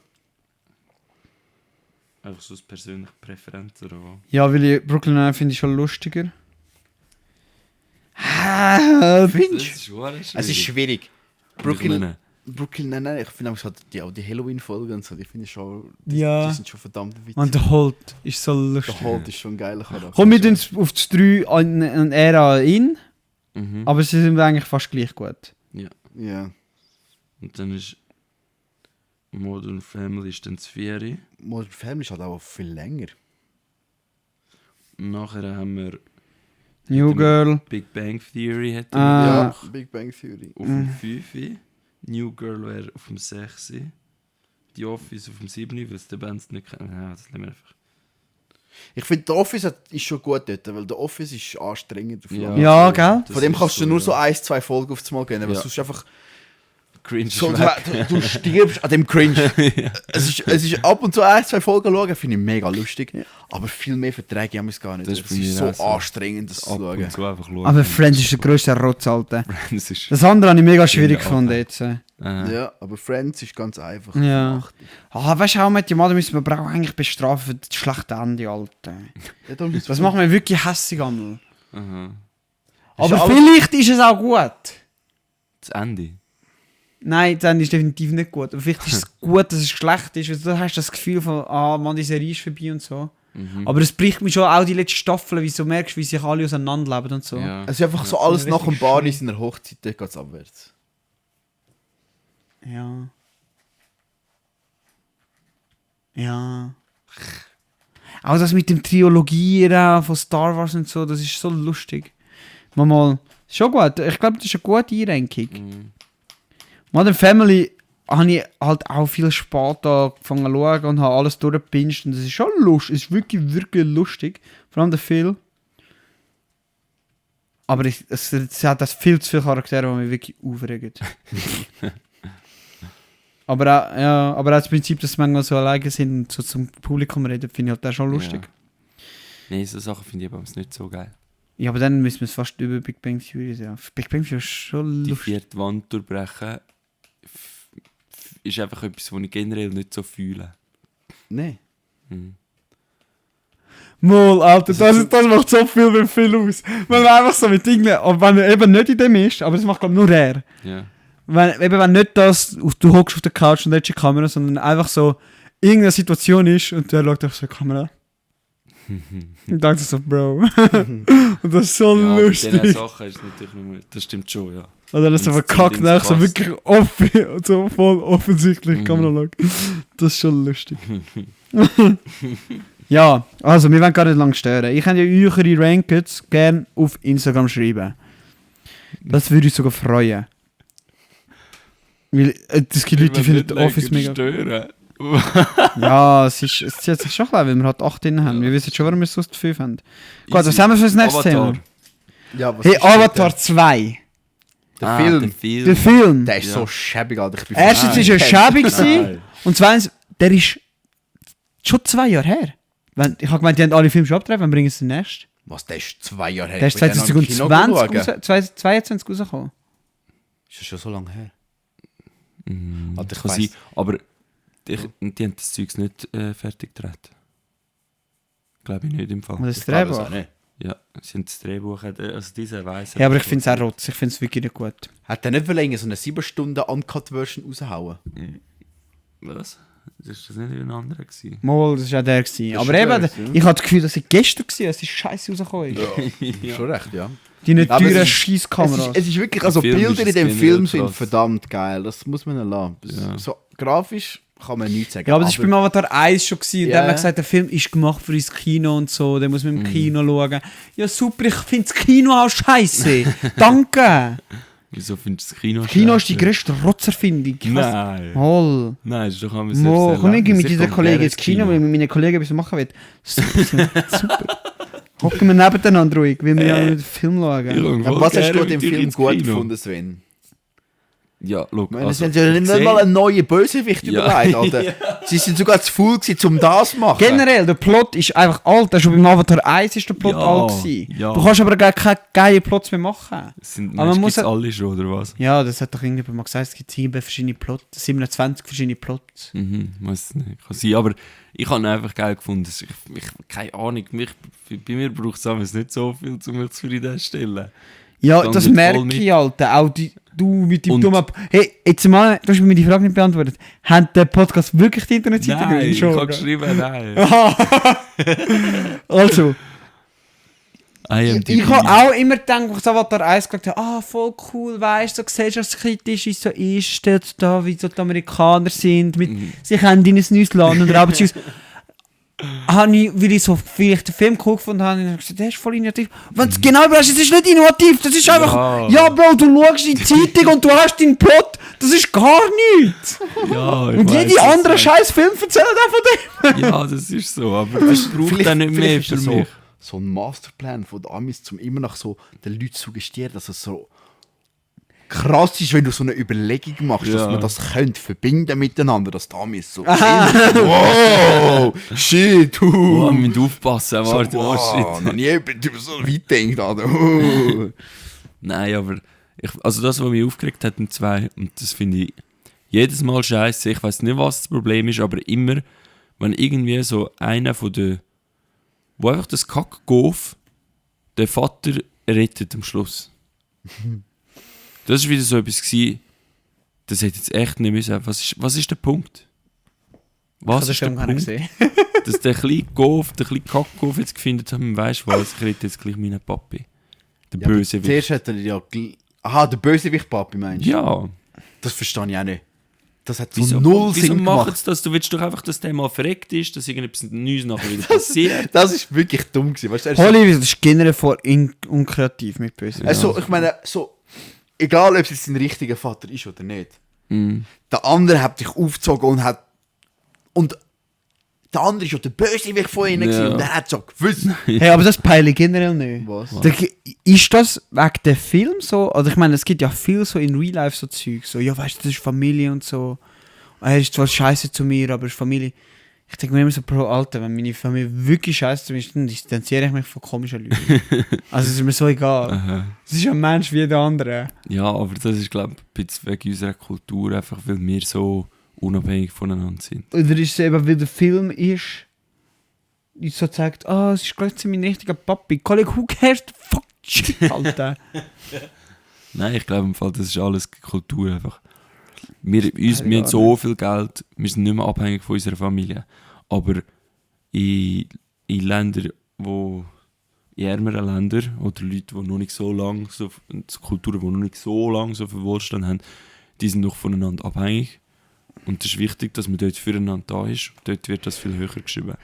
Einfach so als persönliche Präferenz oder was? Ja, weil ich Brooklyn Nine finde ich schon lustiger. Das ist schwierig. Es ist schwierig. Brooklyn. Brooklyn, nein, ich finde auch die Halloween-Folgen und so, die finde ich schon, Ja. die sind schon verdammt witzig. Und der Holt ist so lustig. Der Holt ist schon ein geiler Charakter. Komm mit uns auf das 3 an Ära in, Mhm. aber sie sind eigentlich fast gleich gut. Ja. Und dann ist Modern Family ist dann das 4. Modern Family ist halt auch viel länger. Und nachher haben wir New Girl. Big Bang Theory hätten Ah. wir Big Bang Theory. auf dem 5. New Girl wäre auf dem 6. The Office auf dem 7, weil es die Bands nicht kennen. Ja, das nehmen wir einfach. Ich finde, The Office ist schon gut dort, weil The Office ist anstrengend. auf lange Ja, Zeit. gell? Das Von dem ist kannst du nur so ja. 1-2 Folgen aufs Mal gehen, weil Ja. sonst einfach Cringe so, ist weg. du stirbst an dem Cringe. es ist ab und zu 1-2 Folgen schauen, finde ich mega lustig. Aber viel mehr verträge ich es gar nicht. Das Es ist bei mir ist so auch so. anstrengend, das zu Ab schauen. und zu einfach schauen. Aber Friends ist der grösste Rotz, Alter. Friends ist... Das andere habe ich mega schwierig Ja, gefunden okay. jetzt. Ja, aber Friends ist ganz einfach. Ja. Weißt du, auch mit dem Mother müssen wir aber auch eigentlich bestrafen für das schlechte Ende, Alter. Ja, darum ist es Das macht mich wirklich hässig einmal. Aha. Aber alles- vielleicht ist es auch gut. Das Ende. Nein, das Ende ist definitiv nicht gut. Aber vielleicht ist es gut, dass es schlecht ist, weil du hast das Gefühl von, man, die Serie ist vorbei und so. Aber es bricht mich schon auch die letzte Staffel, wie du merkst, wie sich alle auseinanderleben und so. Ja. Es ist einfach so alles so nach dem richtig Bar schlimm. in seiner Hochzeit, da geht es abwärts. Ja. Ja. Auch das mit dem Trilogieren von Star Wars und so, das ist so lustig. Mal, schon gut. Ich glaube, das ist eine gute Einrenkung. Modern Family habe ich halt auch viel später angefangen zu schauen und habe alles durchgepinscht und das ist schon lustig. Es ist wirklich, wirklich lustig. Vor allem der Phil. Aber es hat das viel zu viele Charaktere, die mich wirklich aufregen. aber auch, ja, aber auch das Prinzip, dass sie manchmal so alleine sind und so zum Publikum reden, finde ich halt auch schon lustig. Nein, so Sachen finde ich aber nicht so geil. Ja, aber dann müssen wir es fast über Big Bang Theory sehen. Big Bang Theory ist schon Die lustig. 4. Wand durchbrechen ist einfach etwas, was ich generell nicht so fühle. Nein. Mal, Alter, das macht so viel beim Film aus. Wenn man einfach so mit Dingen, aber wenn er eben nicht in dem ist, aber das macht glaube ich nur er. Ja. Wenn nicht das, du hockst auf der Couch und hast die Kamera, sondern einfach so irgendeine Situation ist und der schaut auf so eine Kamera. Und denkt so, Bro. Und das ist so Ja, bei diesen lustig. Sachen ist es natürlich nur, das stimmt schon, ja. Oder das so Wenn's verkackt, ins nach so passt. wirklich offen und so voll offensichtlich Kamera schaut. Das ist schon lustig. Ja, also wir wollen gar nicht lange stören. Ich kann ja eure Rankings gerne auf Instagram schreiben. Das würde ich sogar freuen. Weil es gibt Leute, die finden Office mega... Stören. Ja, es zieht sich schon klein, weil wir halt 8 drin haben. Wir wissen schon, warum wir sonst 5 haben. Gut, was haben wir für das nächste Thema? Ja, was Hey, ist Avatar 2. Der Film. Der Film. Der ist so schäbig, Alter. Ich bin Erstens war er schäbig gewesen, Nein. und zweitens, der ist schon 2 Jahre her. Ich habe gemeint, die haben alle Filme schon abgedreht, wann bringen sie den nächsten? Was, der ist 2 Jahre her? Der ist Ich bin dann noch im Kino schauen. 2022 rausgekommen. Ist das schon so lange her? Alter, ich kann sein, weiss. aber die haben das Zeugs nicht fertig gedreht. Glaube ich nicht im Fall. Und das Ich glaube es Drehbuch. auch nicht. Ja, sie haben das Drehbuch, also dieser weiss. Ja, aber ich finde es auch rotz. Ich finde es wirklich nicht gut. Hat der nicht länger so eine 7 Stunden Uncut-Version raushauen? Was? Das war nicht ein anderer gewesen. Mal, das war auch der. Gewesen. Das Aber ist eben, der, ja. ich hatte das Gefühl, dass es gestern war, als die Scheiße rausgekommen ist. Ja. Schon recht, ja. Die nicht Aber teuren es Scheisskameras. Es ist wirklich, also Der Film Bilder ist in dem generell Film sind krass. verdammt geil. Das muss man lassen. Ja. So grafisch kann man nichts sagen. Ja, aber das war beim Avatar 1 schon. Und Ja. da haben wir gesagt, der Film ist gemacht für ins Kino und so. Den muss man im Kino schauen. Ja, super, ich finde das Kino auch scheiße. Danke. Wieso findest du das Kino Das Kino ist die scheiße? grösste Rotzerfindung. Nein. Moll. Nein, ist doch einmal Mo, komm ich mit dieser Kollegen ins Kino. Kino, weil ich mit meinen Kollegen etwas machen will. Super. Super. Hocken wir nebeneinander ruhig, weil wir ja einen Film schauen. Aber was hast du an dem Film gut gefunden, Sven? Ja, schau, Ich meine, also, sie haben ja nicht mal einen neuen Bösewicht Ja. überlegt, Alter. Sie sind sogar zu faul gewesen, um das zu machen. Generell, der Plot ist einfach alt. Schon beim Avatar 1 ist der Plot Ja, alt gewesen. ja. Du kannst aber gar keine geilen Plots mehr machen. sind aber man muss gibt's ja- alle schon, oder was? Ja, das hat doch irgendjemand mal gesagt, es gibt 7 verschiedene Plots, 27 verschiedene Plots. Weiß nicht, kann sein, aber ich habe ihn einfach geil gefunden. Keine Ahnung, bei mir braucht es nicht so viel, um mich zufrieden zu stellen. Ja, Dann das wird merke voll mit. ich, Alter. Auch du mit dem Und- dummen... Hey, jetzt mal, du hast mir die Frage nicht beantwortet. Hat der Podcast wirklich die Internetseite Nein, drin? ich Schon, habe gell? geschrieben, nein. Also, IMDb. ich habe auch immer gedacht, als ich Avatar 1 geschaut habe, voll cool, weißt du, so gesellschaftskritisch, wie es so ist, steht da, wie so die Amerikaner sind, mit, sie kommen in ein neues Land und rauben sich aus. Habe ich, weil ich so vielleicht den Film cool gefunden habe, habe ich gesagt, der ist voll innovativ. Wenn du es genau überlegst, es ist nicht innovativ, das ist einfach, ja Bro, du schaust in die Zeitung und du hast deinen Plot, das ist gar nichts. Ja, ich Und weiss, jede das andere ist- scheiß Film erzählt auch von dem. Ja, das ist so, aber das braucht dann nicht mehr ist für das mich. so ein Masterplan von den Amis, um immer noch so den Leuten zu suggestieren, dass es so krass ist, wenn du so eine Überlegung machst, dass Ja. man das könnte verbinden miteinander, dass die Amis so wow, shit, Oh, wir müssen aufpassen, so, warte, oh wow, shit. noch nie jemand über so weit denkt, Alter. Nein, aber also das, was mich aufgeregt hat, im 2, und das finde ich jedes Mal scheiße. Ich weiß nicht, was das Problem ist, aber immer, wenn irgendwie so einer von den, wo einfach das Kack-Goof den Vater rettet am Schluss. Das war wieder so etwas gewesen, das hätte jetzt echt nicht müssen. Was ist der Punkt? Was ist der Punkt? gesehen. Dass der kleine Goof, der kleine Kack-Goof jetzt gefunden hat, weißt du was, ich rette jetzt gleich meinen Papi. Der Ja, aber Bösewicht. zuerst hat er ja aha, der Bösewicht-Papi meinst du? Ja. Das verstehe ich auch nicht. Das hat so Wieso, null wieso Sinn machen gemacht. sie das? Du willst doch einfach, dass der mal verreckt ist, dass irgendetwas Neues nachher wieder passiert. Das ist wirklich dumm gewesen. Weißt du, er ist so- Hollywood ist generell voll unkreativ mit Bösen. Also, ich meine, so, egal ob es jetzt sein richtiger Vater ist oder nicht, Mhm. der andere hat dich aufgezogen und hat. Und der andere ist ja der Bösewicht von ihnen gewesen Ja. und er hat so gewusst. Hey, aber das peile ich generell nicht. Was? Ist das wegen dem Film so? Also ich meine, es gibt ja viel so in Real Life so Zeug. So, ja, weißt du, das ist Familie und so. Er ist zwar scheiße zu mir, aber es ist Familie. Ich denke mir immer so, Bro, Alter, wenn meine Familie wirklich scheiße zu mir ist, dann distanziere ich mich von komischen Leuten. Also es ist mir so egal. Aha. Es ist ein Mensch wie jeder andere. Ja, aber das ist, glaube ich, ein bisschen wegen unserer Kultur, einfach weil wir so unabhängig voneinander sind. Oder ist es eben, weil der Film ist, so zeigt, es ist gleich mein richtiger Papi. Kollege, who cares the fuck shit, Alter. Nein, ich glaube im Fall, das ist alles Kultur einfach. Wir haben so viel Geld, wir sind nicht mehr abhängig von unserer Familie. Aber in Ländern, in ärmeren Ländern oder Leute, die noch nicht so lange, Kulturen, die noch nicht so lange so viel Wohlstand haben, die sind noch voneinander abhängig. Und es ist wichtig, dass man dort füreinander da ist. Dort wird das viel höher geschrieben.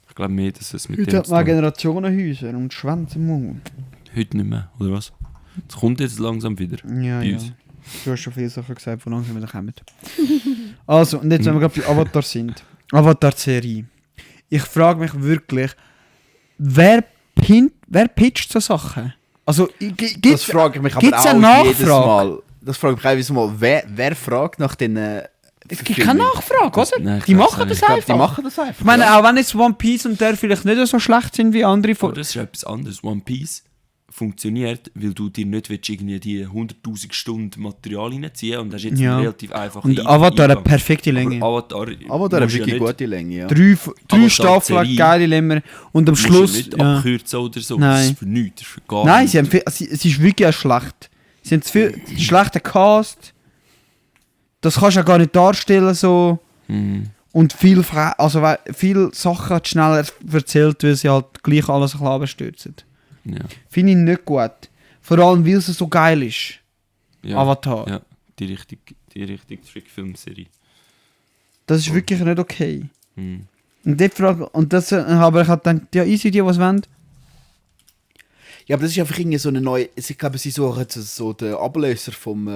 Ich glaube mehr, dass es mit Heute dem hat zu man tun hat. Generationenhäuser und Schwänze im Mund. Heute nicht mehr, oder was? Das kommt jetzt langsam wieder Ja, bei ja. uns. Du hast schon viele Sachen gesagt, wo langsam wieder kommen. Also, und jetzt, wenn wir gerade bei Avatar sind. Avatar-Serie. Ich frage mich wirklich, wer pitcht so Sachen? Also, Das frage ich mich aber auch jedes Mal. Das frage ich mich auch jedes Mal. Wer fragt nach den... Es gibt keine Nachfrage, oder? Nein, Die machen das einfach. Die machen das einfach. Ich meine, auch wenn jetzt One Piece und der vielleicht nicht so schlecht sind wie andere Aber das ist etwas anderes. One Piece funktioniert, weil du dir nicht willst, irgendwie die 100'000 Stunden Material reinziehen und das ist jetzt Ja. relativ einfach. Und Avatar eine perfekte Länge. Avatar Aber da musst hat ja wirklich nicht- gute Länge, ja. Drei Avatar Staffeln, Serie. geile Lämmer. Und am musst Schluss... du nicht Ja. abkürzen oder so. Nein. Das ist für nichts. Das ist für gar Nein, nichts. sie haben es ist wirklich auch schlecht. Sie haben zu viel schlechten Cast. Das kannst du ja gar nicht darstellen so. Mhm. Und viele Sachen hat schneller erzählt, weil sie halt gleich alles ein bisschen abstürzen. Ja. Finde ich nicht gut. Vor allem, weil es so geil ist. Ja. Avatar. Ja, die richtige Trickfilmserie. Das ist wirklich nicht okay. Mhm. Und die Frage, und das, aber ich habe gedacht, ja, easy, die was wollen. Ja, aber das ist einfach irgendwie so eine neue... Ich glaube, sie suchen jetzt so den Ablöser vom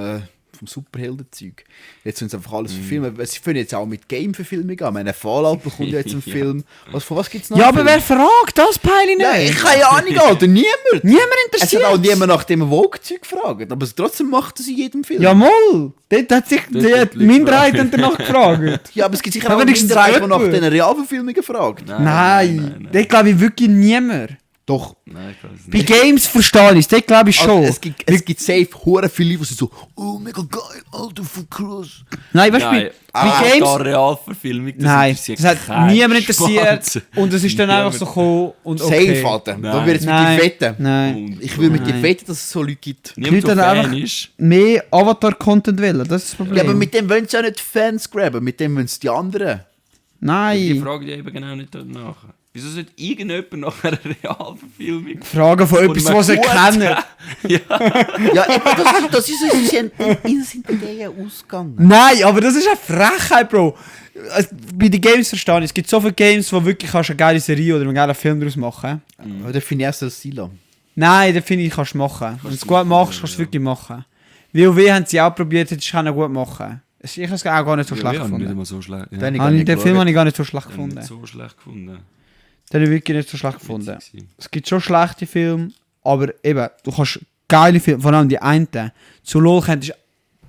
Superheldenzeug. Jetzt sind sie einfach alles verfilmen. Sie fangen jetzt auch mit Game-Verfilmung an. Meine Fallout bekommt ja jetzt einen Ja. Film. Von was gibt es noch? Ja, einen aber Film? wer fragt das, Peili nicht? Ja, ich keine Ahnung, Alter. Niemand. Niemand Es interessiert. hat auch niemand nach dem Vogue-Zeug gefragt. Aber trotzdem macht es in jedem Film. Ja, moll. Dort hat sich Dort die hat die Minderheit Leute danach gefragt. Ja, aber es gibt sicher Aber auch eine wenigstens Minderheit, die nach jemand. den Realverfilmungen fragt. Nein. Dort glaube ich wirklich niemand. Doch. Nein, ich weiß Bei nicht. Games verstehe ich es, dort glaube ich schon. Also, es gibt safe hure viele, die so, oh mega geil, Alter, voll krass. Nein, weißt du, Nein, bei Games... da Realverfilmung, das Nein, interessiert das hat keinen niemand interessiert. Schwanz. Und es ist dann einfach so gekommen und okay. Safe, Alter. Da Nein. würde ich mit dir Nein, wetten. nein. Ich will mit dir Nein. wetten, dass es so Leute gibt. Niemand, Leute der haben Fan einfach- ist. Mehr Avatar-Content wollen, das ist das Problem. Ja, aber mit dem wollen sie ja nicht Fans graben, mit dem wollen sie die anderen. Die Nein. fragen ja eben genau nicht danach. Wieso sollte irgendjemand nach einer Realverfilmung... Fragen von etwas, was sie kennen. Ja, eben, das ist so, sie sind in der ausgegangen. Nein, aber das ist eine Frechheit, Bro. Bei den Games verstehe ich, es gibt so viele Games, wo wirklich kannst du eine geile Serie oder einen geilen Film daraus machen. Aber der finde ich erst als Silo. Nein, das finde ich, kannst du machen. Wenn du es gut machst, kannst du es wirklich machen. WoW haben sie auch probiert, hättest du gut machen. Ich habe es auch gar nicht so schlecht Nicht gefunden. einmal so schlecht. Ja. Den Den gar nicht Den Film geschaut. habe ich gar nicht so schlecht nicht gefunden. so schlecht gefunden. Den habe ich wirklich nicht so schlecht gefunden. Witzig gewesen. Es gibt schon schlechte Filme, aber eben, du kannst geile Filme, vor allem die einen. Zu LOL könntest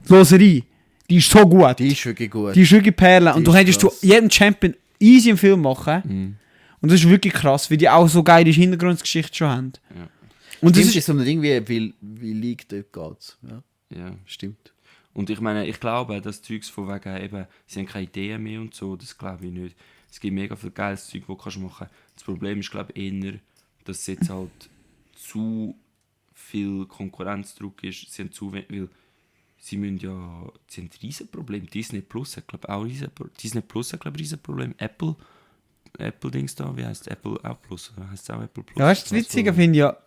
die Loserie, die ist so gut. Die ist wirklich gut. Die ist wirklich Perle. Und Die du ist könntest zu krass. jedem Champion easy einen Film machen. Mhm. Und das ist wirklich krass, weil die auch so geile Hintergrundgeschichte schon haben. Ja. Und das Stimmt, ist, ist so ein Ding wie League, dort geht's. Ja, Ja. stimmt. Und ich meine, ich glaube, das Zeugs von wegen eben, sie haben keine Ideen mehr und so, das glaube ich nicht. Es gibt mega viel geiles Zeug, das kannst du machen. Das Problem ist, glaube ich, eher, dass es jetzt halt zu viel Konkurrenzdruck ist. Sie haben zu weil sie müssen ja, sie haben ein Riesenproblem. Disney Plus hat, glaube ich, auch ein Riesenproblem. Apple Dings da, wie heißt Apple auch Plus? Oder heißt es auch Apple Plus? ja, weißt du, das Witzige finde ich ja,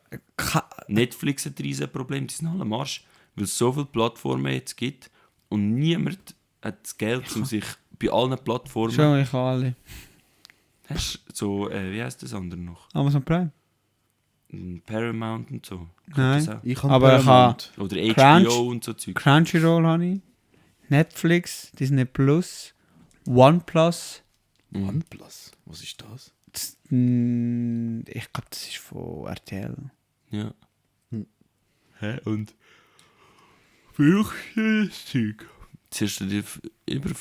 Netflix hat ein Riesenproblem, die sind alle am Arsch, weil es so viele Plattformen jetzt gibt und niemand hat das Geld, um sich bei allen Plattformen... schon, ich habe alle. Hast du so, wie heisst das andere noch? Amazon Prime. Paramount und so. Kommt Nein. das auch? Ich Aber ich habe Oder HBO Crunch- und so Zeug. Crunchyroll, habe ich. Netflix, Disney Plus, OnePlus. OnePlus. Was ist das? Ich glaube, das ist von RTL. Ja. Hä? Und... welches Zeug? Siehst du dir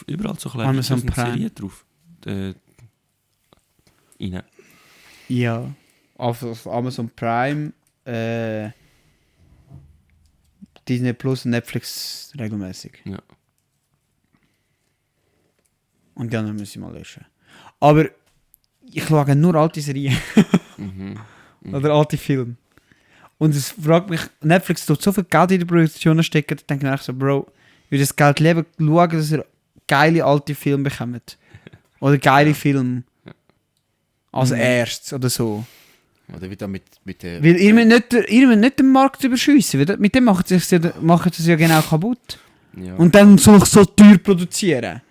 überall so kleine Amazon Prime. Serien drauf? Rein. Ja. Auf Amazon Prime, Disney Plus und Netflix regelmäßig. Ja. Und die anderen müssen ich mal löschen. Aber ich schaue nur alte Serien. Mhm. Oder alte Filme. Und es fragt mich, Netflix tut so viel Geld in die Produktionen stecken, da denke ich mir so, Bro, ich will das Geld lieber schauen, dass ihr geile alte Filme bekommt. Oder geile Filme. Als erstes oder so. Oder wieder mit der... Weil ihr müsst nicht den Markt überschiessen, weil mit dem machen sie es ja genau kaputt. Ja. Und dann soll ich so teuer produzieren.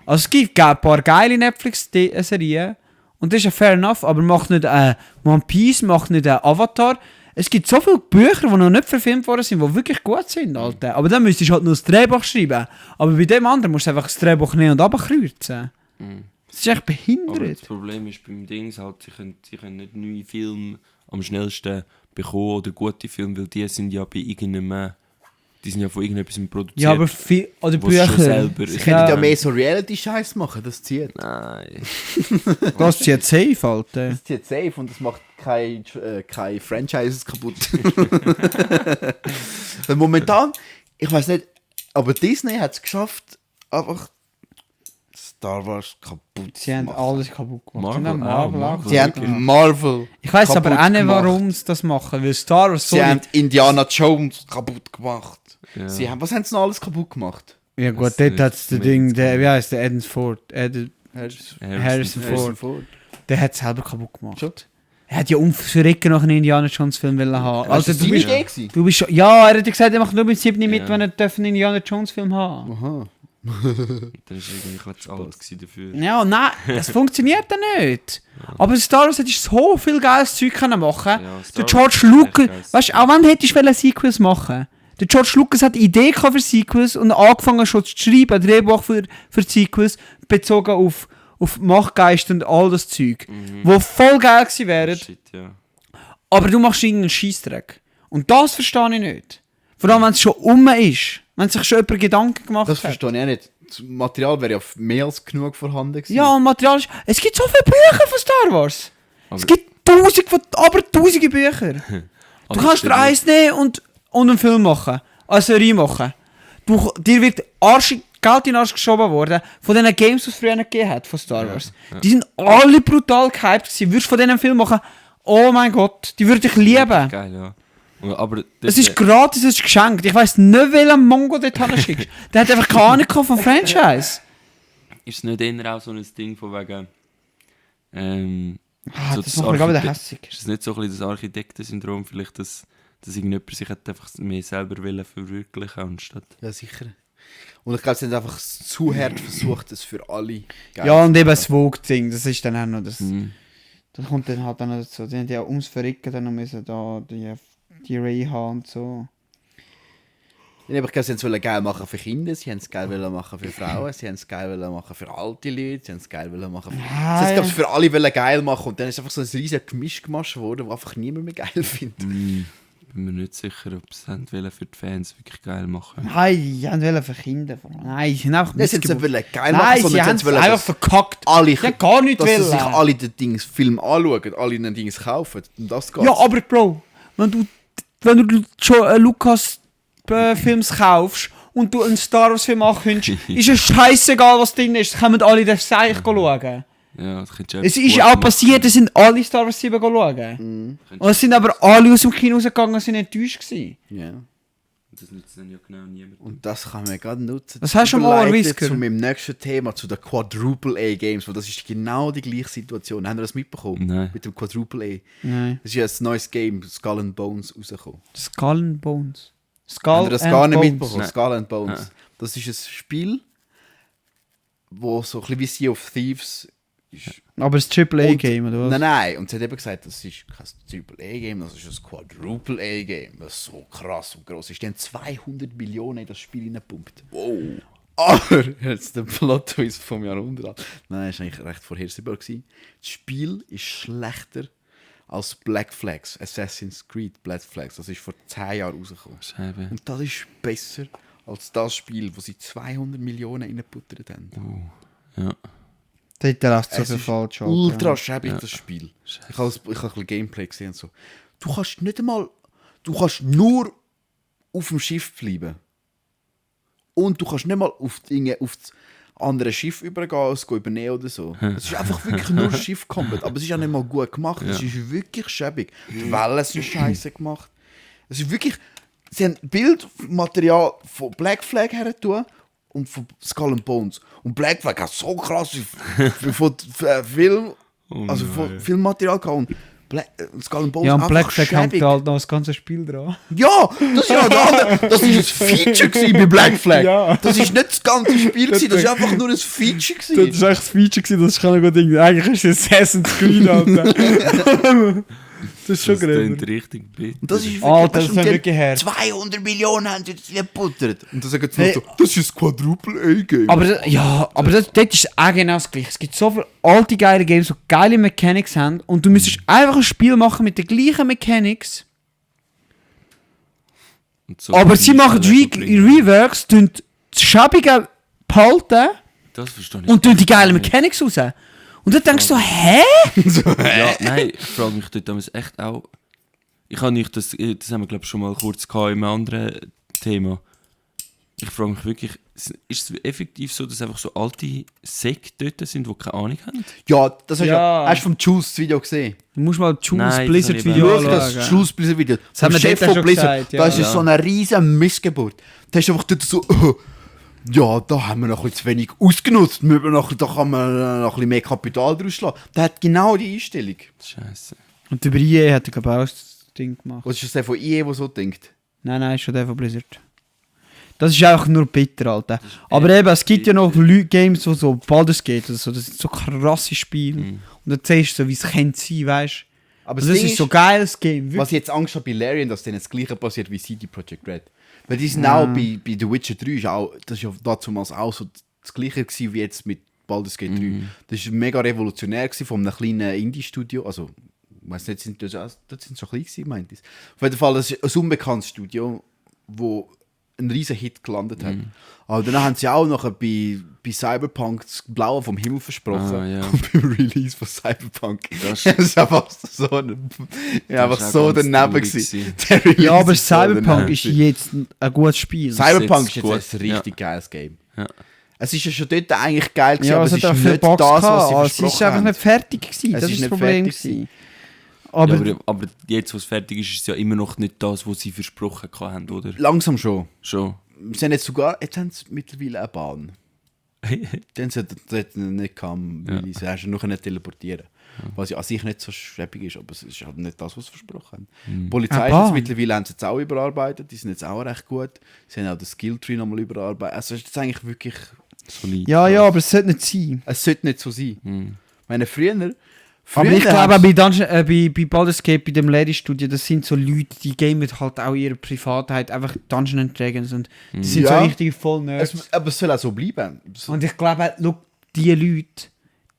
Also es gibt ein paar geile Netflix-Serien und das ist ja fair enough, aber macht nicht One Piece, macht nicht Avatar. Es gibt so viele Bücher, die noch nicht verfilmt worden sind, die wirklich gut sind, Alter. Aber dann müsstest du halt nur das Drehbuch schreiben. Aber bei dem anderen musst du einfach das Drehbuch nehmen und runterkreuzen. Das ist echt Aber behindert. das Problem ist beim Dings halt, sie können nicht neue Filme am schnellsten bekommen oder gute Filme, weil die sind ja bei irgendeinem... Die sind ja von irgendetwas produziert. Ja, aber viel... Oder was schon Bücher. selber Sie ist. können ja mehr so Reality-Scheiß machen, das zieht. Nein. Das ist jetzt safe, Alter. Das zieht safe und das macht keine Franchises kaputt. Weil momentan, ich weiß nicht, aber Disney hat es geschafft, einfach Star Wars kaputt Sie haben alles kaputt gemacht. Marvel, Sie haben Marvel auch, auch. Sie haben Marvel. Ich weiss aber kaputt auch nicht, gemacht. warum sie das machen. Weil Star Wars so... Sie haben Indiana Jones kaputt gemacht. Ja. Was haben sie noch alles kaputt gemacht? Ja gut, Das dort ist hat es der nicht Ding... so. Wie heisst der? Adam Ford. Harrison Ford. Ford. Der hat es selber kaputt gemacht. Schon? Er hat ja umverrecken nach einem Indiana Jones Film wollen haben. Also, du bist... gewesen? Du bist schon... Ja, er hat ja gesagt, er macht nur mit 7 mit, Ja. wenn er einen Indiana Jones Film haben. Aha. Das war irgendwie ein zu alt gewesen dafür. Ja, nein, das funktioniert dann nicht. Aber Star Wars hättest so viel geiles Zeug können machen. Ja, Star Der Wars George ist Lucas, echt geil. weißt du, auch wenn hättest du Sequels machen. Der George Lucas hat eine Idee gehabt für Sequels und angefangen schon zu schreiben, ein Drehbuch für Sequels, bezogen auf Machtgeist und all das Zeug, wo voll geil gewesen wären. Shit, ja. Aber du machst irgendeinen Scheissdreck. Und das verstehe ich nicht. Vor allem, wenn es schon ist. Wenn sich schon jemand Gedanken gemacht Das hat. verstehe ich auch nicht. Das Material wäre ja mehr als genug vorhanden gewesen. Ja, und Material ist... Es gibt so viele Bücher von Star Wars. Aber- Es gibt tausende Bücher. Du Aber kannst dir stimmt eins nehmen und einen Film machen. Eine Serie machen. Dir wird Geld in den Arsch geschoben worden von den Games, die es früher nicht gegeben hat, von Star Wars. ja. Die sind alle brutal gehypt gewesen. Würdest du von denen Film machen, oh mein Gott, die würde ich lieben. Geil, ja. Aber Es ist gratis, es ist geschenkt. Ich weiss nicht, welchen Mongo dort hinschickst. Der hat einfach keine Ahnung gehabt vom Franchise. Ist es nicht eher auch so ein Ding von wegen... so Das macht mich gerade wieder Archite- hässig. Ist es nicht so ein bisschen das Architektensyndrom vielleicht, dass irgendjemand sich hat einfach mehr selber wollen verwirklichen anstatt... Ja, sicher. Und ich glaube, sie haben einfach zu hart versucht, das für alle geil Ja, und zu eben machen. das Vogue-Ding, das ist dann auch noch das. Mhm. Das kommt dann halt auch noch dazu. Die haben ja ums Verrecken dann noch müssen da die Ray haben und so. Ja, aber ich glaube, sie haben es geil machen für Kinder, sie haben es geil machen für Frauen, sie haben es geil machen für alte Leute, sie haben es geil machen für... Sie haben es, glaube ich, für alle geil machen und dann ist einfach so ein riesiges Gemischgemasch geworden, das einfach niemand mehr geil findet. Bin mir nicht sicher, ob sie es wollen für die Fans wirklich geil machen. Nein, die haben für Kinder. Nein, sie haben einfach Nein, sie haben es missgebaut. nicht geil machen, Nein, sie sondern haben sie es haben einfach verkackt. alle, Sie haben gar nichts dass sie wollen. sich alle den Film anschauen, alle den Dings kaufen. Und das geht. Ja, aber Bro, wenn du schon Lucas-Films kaufst und du einen Star Wars-Film ankündigst, ist es scheißegal, was drin ist. Kommen alle den Seich schauen. Ja, das könnte Es ist auch passiert, es sind alle Star Wars 7 schauen. Und es sind aber alle aus dem Kino rausgegangen und sind enttäuscht gewesen. Ja. Das nützt dann ja genau niemand. Und das kann man gerade nutzen. Was hast du am Ohr, Überleiten Whisker? zu meinem nächsten Thema, zu den Quadruple-A-Games, weil das ist genau die gleiche Situation. Haben wir das mitbekommen? Nein. Mit dem Quadruple-A. Nein. Es ist ja ein neues Game, Skull and Bones, rausgekommen. Skull and Bones. Haben wir das gar nicht Bones. mitbekommen? Nein. Skull and Bones. Nein. Das ist ein Spiel, wo so ein bisschen wie Sea of Thieves ist. Aber es ist ein AAA-Game, oder was? Nein. Und sie hat eben gesagt, das ist kein Triple-A-Game, das ist ein Quadruple-A-Game. Das ist so krass und gross ist. Die haben 200 Millionen in das Spiel reingepumpt. Wow. Aber jetzt der Plot-Twist vom Jahrhundert. Nein, das war eigentlich recht vorhersehbar gewesen. Das Spiel ist schlechter als Black Flags, Assassin's Creed Black Flags. Das ist vor 10 Jahren rausgekommen. Scheibe. Und das ist besser als das Spiel, wo sie 200 Millionen reingebuttert haben. Ja. Dort lässt so Es viel ist falsch an. ultra schäbig, Ja. das Spiel. Ich habe ein bisschen Gameplay gesehen und so. Du kannst nicht einmal... Du kannst nur auf dem Schiff bleiben. Und du kannst nicht mal auf das andere Schiff übergehen, es übernehmen oder so. Es ist einfach wirklich nur Schiff-Combat. Aber es ist auch nicht mal gut gemacht. Es ist wirklich schäbig. Die Wellen sind scheiße gemacht. Es ist wirklich... Sie haben Bildmaterial von Black Flag her tun und von Skull and Bones. Und Black Flag hat so krass von Film, also von Filmmaterial gehabt. Und Skull and Bones Ja, und einfach Black Flag hängt schäbig. halt noch das ganze Spiel dran. Ja, das ist ja der andere. Das war ein Feature gewesen bei Black Flag. Ja. Das ist nicht das ganze Spiel gewesen, das war einfach nur ein Feature Das gewesen. war echt das Feature, das kann ich gut denken. Eigentlich ist es Assassin's Creed, Alter. Das ist schon Das klingt gröber. richtig bitter. Und das ist Alter, das und ist die wirklich hart. 200 Millionen haben sie jetzt gebuttert. Und dann sagen sie Hey. so, das ist ein Quadruple-A-Game. Aber dort ist auch genau das Gleiche. Es gibt so viele alte geile Games, die geile Mechanics haben und du müsstest einfach ein Spiel machen mit den gleichen Mechanics, Und so aber sie viel machen Level bringen. Reworks, tun das Schäbige behalten Das verstehe ich und tun die nicht. geilen Mechanics raus. Und dann denkst du so, hä? Ja, nein, ich frage mich dort damals echt auch. Ich habe nicht, das haben wir glaube ich schon mal kurz gehabt in einem anderen Thema. Ich frage mich wirklich, ist es effektiv so, dass einfach so alte Säcke dort sind, die keine Ahnung haben? Ja, das hast du Ja. hast du vom Juice das Video gesehen. Du musst mal Juice Nein, das Blizzard habe ich Video Schau das anschauen. Juice Blizzard Video. Das haben Der wir Chef dort von schon Blizzard, gesagt, ja. das ist Ja. so eine riesige Missgeburt. Da ist einfach dort so, ja, da haben wir noch ein bisschen zu wenig ausgenutzt. Da kann man noch ein bisschen mehr Kapital draus schlagen. Der hat genau die Einstellung. Scheiße. Und über EA hat er glaube ich auch das Ding gemacht. Was ist das der von EA, der so denkt? Nein, ist schon der von Blizzard. Das ist einfach nur bitter, Alter. Aber eben, es gibt ja noch Games, wo so Baldur's Gate oder so, das sind so krasse Spiele. Und dann siehst du so, wie es könnte sein, weißt du. Aber Also das ist so ein geiles Game. was Wirklich. ich jetzt Angst habe bei Larian, dass denen das gleiche passiert wie CD Projekt Red. Weil die sind auch bei The Witcher 3, das ist ja damals auch so das gleiche gewesen wie jetzt mit Baldur's Gate 3. Das war mega revolutionär gewesen von einem kleinen Indie-Studio, also ich weiss nicht, das sind schon klein gewesen, meint ich. Auf jeden Fall, das ist ein unbekanntes Studio, wo einen riesen Hit gelandet hat. Aber dann haben sie auch noch bei Cyberpunk das Blaue vom Himmel versprochen. Ah, ja. Und beim Release von Cyberpunk. Das Das ist einfach so, einfach auch so ganz daneben traurig gewesen. Der Release Ja, aber ist so Cyberpunk daneben. ist jetzt ein gutes Spiel. Cyberpunk jetzt ist gut, jetzt ein richtig geiles Game. Ja. Es ist ja schon dort eigentlich geil gewesen, Ja, aber es es hat ist auch viel nicht Box das, was gehabt. sie Es ist versprochen einfach haben. nicht fertig gewesen. Es Das ist ist das nicht Problem fertig gewesen. Ja, Aber aber jetzt, wo es fertig ist, ist es ja immer noch nicht das, was sie versprochen haben, oder? Langsam schon. Schon. Sie haben jetzt haben sie mittlerweile eine Bahn. Dann sie dort nicht kam, weil sie hast noch nicht teleportieren. Was ja an sich nicht so schäbig ist, aber es ist halt nicht das, was sie versprochen haben. Die Polizei ist jetzt mittlerweile haben sie jetzt auch überarbeitet, die sind jetzt auch recht gut. Sie haben auch den Skilltree nochmal überarbeitet. Also es ist jetzt eigentlich wirklich, Solid. ja, aber es sollte nicht sein. es sollte nicht so sein. Ich meine, früher Aber ich glaube, haben bei bei Baldur's Gate, bei dem Lady-Studio, das sind so Leute, die gamen halt auch ihre Privatheit, einfach Dungeons and Dragons und die sind Ja. so richtig voll Nerds. aber es soll auch so bleiben. Und ich glaube, look, die Leute,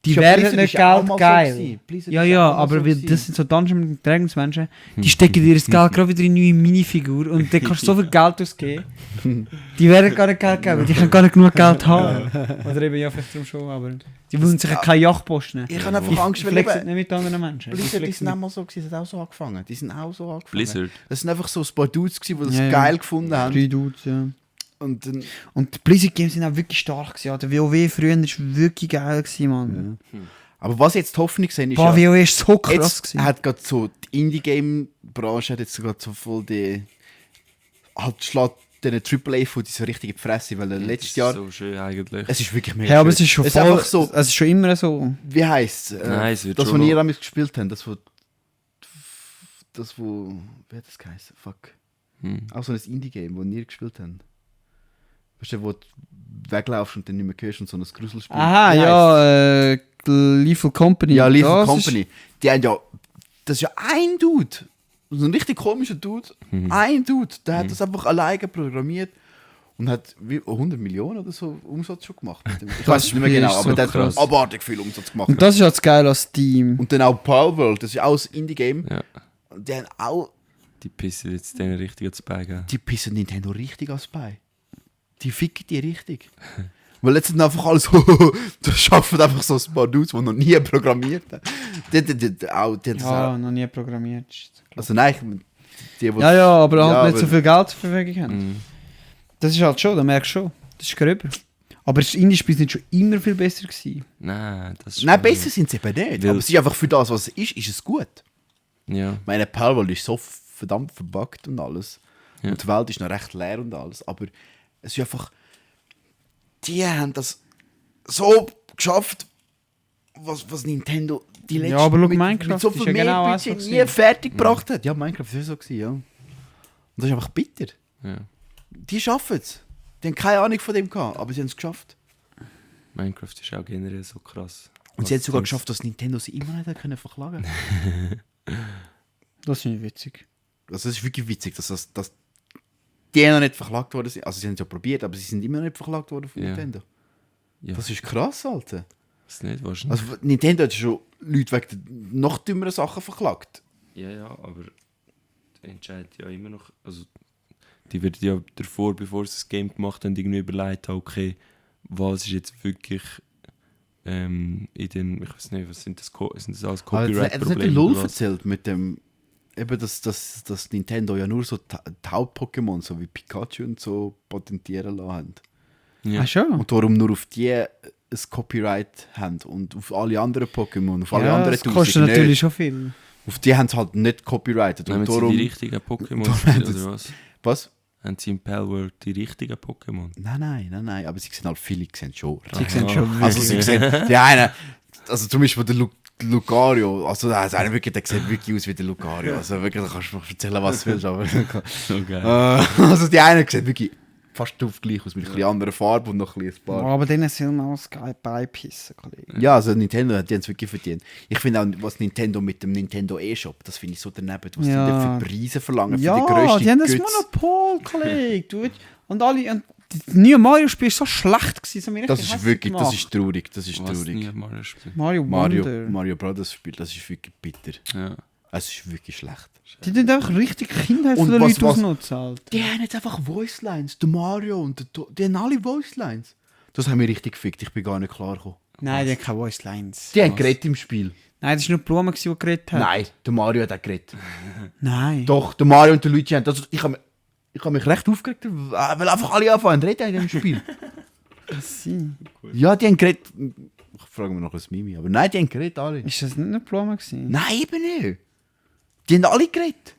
die Ist ja werden Blizzard nicht ist ja auch Geld mal so geil. gewesen. Blizzard Ja, ist ja, auch mal aber so weil gewesen. das sind so Dungeons and Dragons Menschen, die stecken dir das Geld gerade wieder in eine neue Minifigur und dann kannst du so viel Geld ausgeben. Die werden gar nicht Geld geben, die können gar nicht genug Geld haben. Oder eben, ja, vielleicht darum schon, aber die wollen sich ja keine Yachtpost nehmen. Ich habe einfach Die Angst, weil flexen eben- nicht mit anderen Menschen. Blizzard, die flexen sind auch mal so gewesen, die haben auch so angefangen. Die sind auch so angefangen. Blizzard. Das sind einfach so ein paar Dudes gewesen, die das Ja, ja. geil gefunden haben. 3 Dudes, ja. Und dann, Und die Blizzard Games sind auch wirklich stark gewesen. Ja. Der WoW früher war wirklich geil gewesen, Mann. aber was jetzt die Hoffnung sehen, ist Boah, ja, WoW ist so krass jetzt gewesen. hat gerade so die Indie-Game-Branche hat jetzt gerade so voll die halt schlägt diesen AAA von diese richtige Fresse, weil letztes Jahr So schön eigentlich. es ist wirklich mega Ja, aber schön. es ist schon es voll, ist einfach so, es ist schon immer so. wie heisst es? Nein, es wird das, schon was ihr noch- damals gespielt habt, wie hat das geheißen? Fuck. Auch so ein Indie-Game, das ihr gespielt habt. Weißt du, wo du weglaufst und dann nicht mehr hörst und so ein Gruselspiel. Aha, Wie heisst's? ja, Lethal Company. Ja, Lethal Das Company. Die haben ja. Das ist ja ein Dude. So ein richtig komischer Dude. Ein Dude. Der hat das einfach alleine programmiert und hat wie 100 Millionen oder so Umsatz schon gemacht. Mit dem. Ich weiß es nicht mehr Spiel genau, ist aber so der hat krass. abartig viel Umsatz gemacht. Und das ist halt geil als Team. Und dann auch Palworld, das ist auch ein Indie-Game. Ja. Und die haben auch. Die pissen jetzt denen richtig ins Bein geben. Die pissen Nintendo richtig ans Bein. Die ficken die richtig. Weil jetzt sind einfach alles das schaffen einfach so ein paar Dudes, die noch nie programmiert haben. Die haben das Ja, auch. noch nie programmiert. Also nein, die Ja, aber halt Ja, nicht aber- so viel Geld zur Verfügung haben. Das ist halt schon, da merkst du schon. Das ist gröber. Aber das Indie-Spiel sind schon immer viel besser gewesen. Nein, das ist Nein, schon- besser sind sie eben nicht. Weil- Aber es ist einfach für das, was es ist es gut. Ja. Meine Palworld ist so verdammt verbuggt und alles. Ja. Und die Welt ist noch recht leer und alles. Aber es ist einfach. Die haben das so geschafft, was Nintendo die letzten aber schau, mit Minecraft so ist viel ja mehr genau auch Budget so nie gewesen. fertig gebracht hat. Ja, Minecraft war so gewesen, ja. Und das ist einfach bitter. Ja. Die schaffen es. Die haben keine Ahnung von dem gehabt, aber sie haben es geschafft. Minecraft ist auch generell so krass. Und sie haben sogar geschafft, dass Nintendo sie immer nicht hat können verklagen. Das finde ich witzig. Also es ist wirklich witzig, dass die noch nicht verklagt worden sind. Also sie haben es ja probiert, aber sie sind immer noch nicht verklagt worden von Ja. Nintendo. Ja. Das ist krass, Alter. Das ist nicht wahrscheinlich. Also Nintendo hat schon Leute wegen noch dümmeren Sachen verklagt. Ja, aber der entscheidet ja immer noch. Also, die wird ja davor, bevor sie das Game gemacht haben, irgendwie überlegt haben, okay, was ist jetzt wirklich in den, ich weiß nicht, was sind das alles Aber er hat nicht Copyright-Probleme? den Lull oder was? erzählt mit dem, eben dass Nintendo ja nur so die Haupt-Pokémon, so wie Pikachu und so, patentieren lassen haben. Ja. Ah, schon? Und darum nur auf die ein Copyright haben und auf alle anderen Pokémon, auf alle Ja, anderen das kostet nicht. natürlich schon viel. Auf die haben sie halt nicht copyrighted. Nehmen Und sie darum, die richtigen Pokémon darum haben sie- oder was? was? Haben sie im Palworld die richtigen Pokémon? Nein, aber sie sehen halt viele sehen schon. Sie sehen schon Also sie sehen, die eine, also zum Beispiel der Lucario, also der sieht wirklich aus wie der Lucario. Also wirklich, da kannst du mir erzählen, was du willst, aber So geil. also die eine sieht wirklich fast gleich aus, mit ein bisschen anderer Farbe und noch ein bisschen ein paar. Aber denen soll man auch das Geil beipissen, Kollege. Ja, also Nintendo, die haben es wirklich verdient. Ich finde auch, was Nintendo mit dem Nintendo eShop, das finde ich so daneben, was Ja. die da für Preise verlangen, für Ja, die grösste die haben das Götz. Monopol, Kollege. Und alle... Und das neue Mario-Spiel war so schlecht. So mir Das richtig ist wirklich, hässlich das ist traurig, das ist Was traurig. nie Mario spielt. Mario Wonder. Mario Brothers Spiel, das ist wirklich bitter. Ja. Es ist wirklich schlecht. Die tun einfach richtig Kindheit Und von den was- Leuten was- ausnutzen. Alter. Die haben jetzt einfach Voicelines, der Mario und die haben alle Voicelines. Das haben wir richtig gefickt, ich bin gar nicht klar gekommen. Nein, die haben keine Voice Lines. Die haben geredet im Spiel. Nein, das war nur die Blume, die geredet hat. Nein, der Mario hat auch geredet. Nein. Doch, der Mario und der Luigi haben, also ich habe mich recht aufgeregt, weil einfach alle anfangen zu reden in dem Spiel. Sie. Ja, die haben geredet. Ich frage mich noch ein Mimi, aber nein, die haben geredet alle. Ist das nicht eine Blume gewesen? Nein, eben nicht. Die haben alle geredet.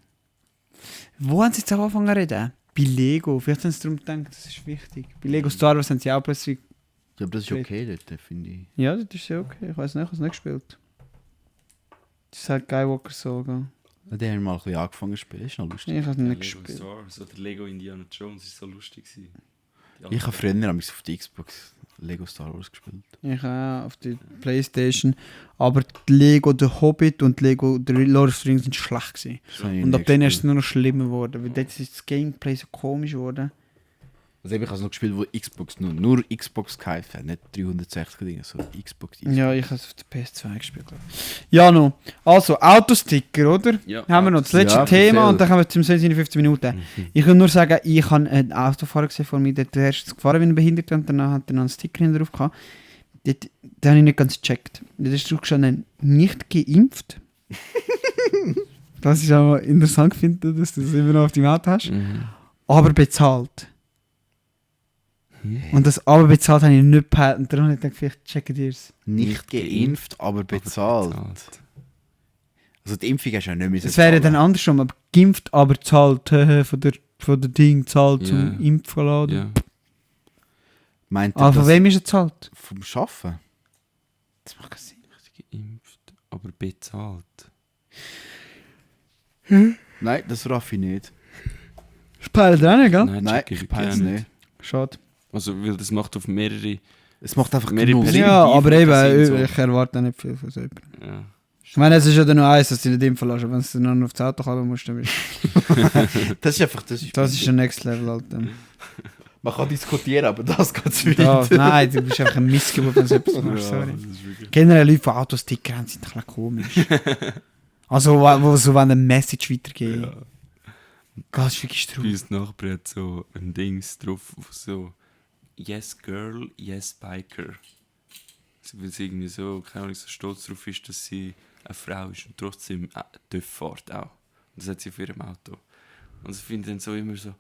Wo haben sie jetzt auch angefangen zu reden? Bei Lego. Vielleicht haben sie darum gedacht, das ist wichtig. Bei Lego Star Wars haben sie auch plötzlich... Ja, aber das ist okay dort, finde ich. Ja, das ist ja okay. Ich weiß nicht, ich habe es nicht gespielt. Das ist halt Skywalker Saga. Ja, die haben mal ein bisschen angefangen zu spielen, das ist noch lustig. Ich habe es nicht Lego gespielt. Star Wars oder Lego Indiana Jones ist so lustig gewesen. Ich habe früher auf der Xbox Lego Star Wars gespielt. Ich auch auf der Playstation. Aber die Lego The Hobbit und Lego The Lord of the Rings sind schlecht gewesen. Das habe ich Und ab nicht dann ist es gespielt. nur noch schlimmer geworden. Weil dort ist das Gameplay so komisch geworden. Also eben, ich habe es noch gespielt, wo Xbox nur Xbox geheißen hat, nicht 360 Dinge, so Xbox. Ja, ich habe es auf der PS2 gespielt, glaube ich. Ja, noch. Also, Autosticker, oder? Ja. Haben wir noch das letzte Ja, Thema erzähl. und dann kommen wir zum 57 Minuten. Ich will nur sagen, ich habe einen Autofahrer gesehen vor mir, der erst gefahren wie ein Behinderter und danach hat er noch einen Sticker hinten drauf gehabt. Den habe ich nicht ganz gecheckt. Da ist drauf gestanden, nicht geimpft. Das ist auch interessant, finde ich, dass du das immer noch auf dem Auto hast. Mhm. Aber bezahlt. Und das aber bezahlt habe ich nicht gepeilt. Und darum habe ich gedacht, vielleicht checken die es. Nicht geimpft, aber bezahlt. Also die Impfung hast du ja nicht mehr Es wäre dann andersrum, aber geimpft, aber zahlt. Von der Ding zahlt Ja. zum Impfverladen. Ja. Meint er Aber von das wem ist er zahlt? vom Schaffen? Das macht keinen Sinn. Nicht geimpft, aber bezahlt. Nein, das raff ich nicht. Das peilt er auch nicht, gell? Nein, Nein, check ich peile es gerne nicht. Schade. Also, weil das macht auf mehrere... Es macht einfach Mehrere genug Personen. Sinn. Ja, die aber Impfung eben, sind so. ich erwarte auch nicht viel von so jemandem. Ja. Ich meine, es ist ja dann nur eins, dass du nicht impfen lässt. Wenn du dann noch aufs Auto kommen musst, dann bist Das ist einfach... das ist ein Next Level, Alter. Man kann diskutieren, aber das geht zu Da, weit. nein, du bist einfach ein Missgeburt, wenn du so etwas machst, sorry. das ist wirklich... Generell Leute, die Autosticker haben, sind ein bisschen komisch. Also, wo so eine Message weitergeben. Ja. Das ist wirklich Bei traurig. uns Nachbar hat so ein Dings drauf, wo so «Yes Girl, yes Biker». Also, weil sie irgendwie so, keine Ahnung, so stolz darauf ist, dass sie eine Frau ist und trotzdem TÜV fährt auch. Und das hat sie auf ihrem Auto. Und sie finden dann so immer so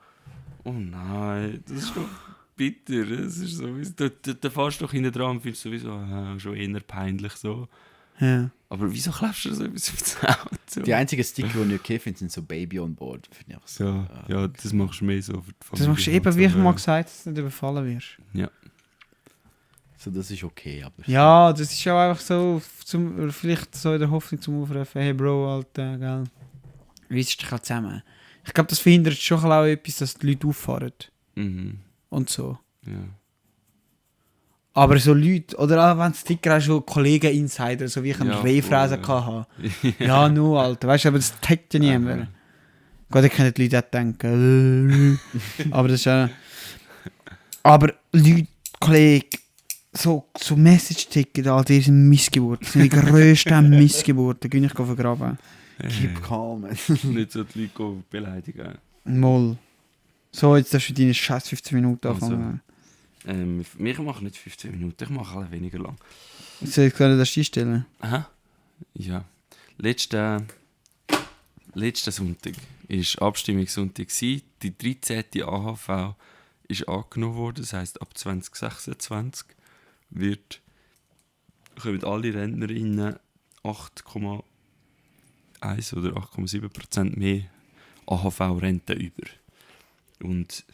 «Oh nein, das ist doch bitter». Das ist so, da fährst du doch hinten dran und findest sowieso schon eher peinlich so. Ja. Aber wieso klebst du so etwas aufs Auto? Die einzigen Sticker, die ich okay finde, sind so Baby on board. Finde ich auch so. Ja, das machst du mehr so für die Das machst du Familie eben, und wie ich so, mal ja. gesagt habe, dass du nicht überfallen wirst. Ja. So, das ist okay, aber... Ja, das ist ja einfach so, vielleicht so in der Hoffnung zum Aufrufen, hey Bro, Alter, gell. Reiss dich halt zusammen. Ich glaube, das verhindert schon auch etwas, dass die Leute auffahren. Mhm. Und so. Ja. Aber so Leute, oder auch wenn es Ticker hast, so Kollegen-Insider, so wie ich einen Ja, Rehfräser voll, hatte. Ja, nur, Alter. Weißt du, aber das taggt ja niemand. Gott, ich kann die Leute auch denken. Aber das ist ja. Aber Leute, Kollegen, so Message-Ticker, Alter, die sind Missgeburten. Das sind die grössten Missgeburten. Die kann ich vergraben. Keep calm, man. Nicht so die Leute beleidigen. Moll. So, jetzt darfst du deine scheiß 15 Minuten anfangen. Wir machen nicht 15 Minuten, ich mache alle weniger lang. Soll ich gerade das einstellen? Aha. Ja. Letzten Sonntag war Abstimmungssonntag. Die 13. AHV ist angenommen worden. Das heisst, ab 2026 kommen alle RentnerInnen 8,1 oder 8,7% mehr AHV-Rente über. Und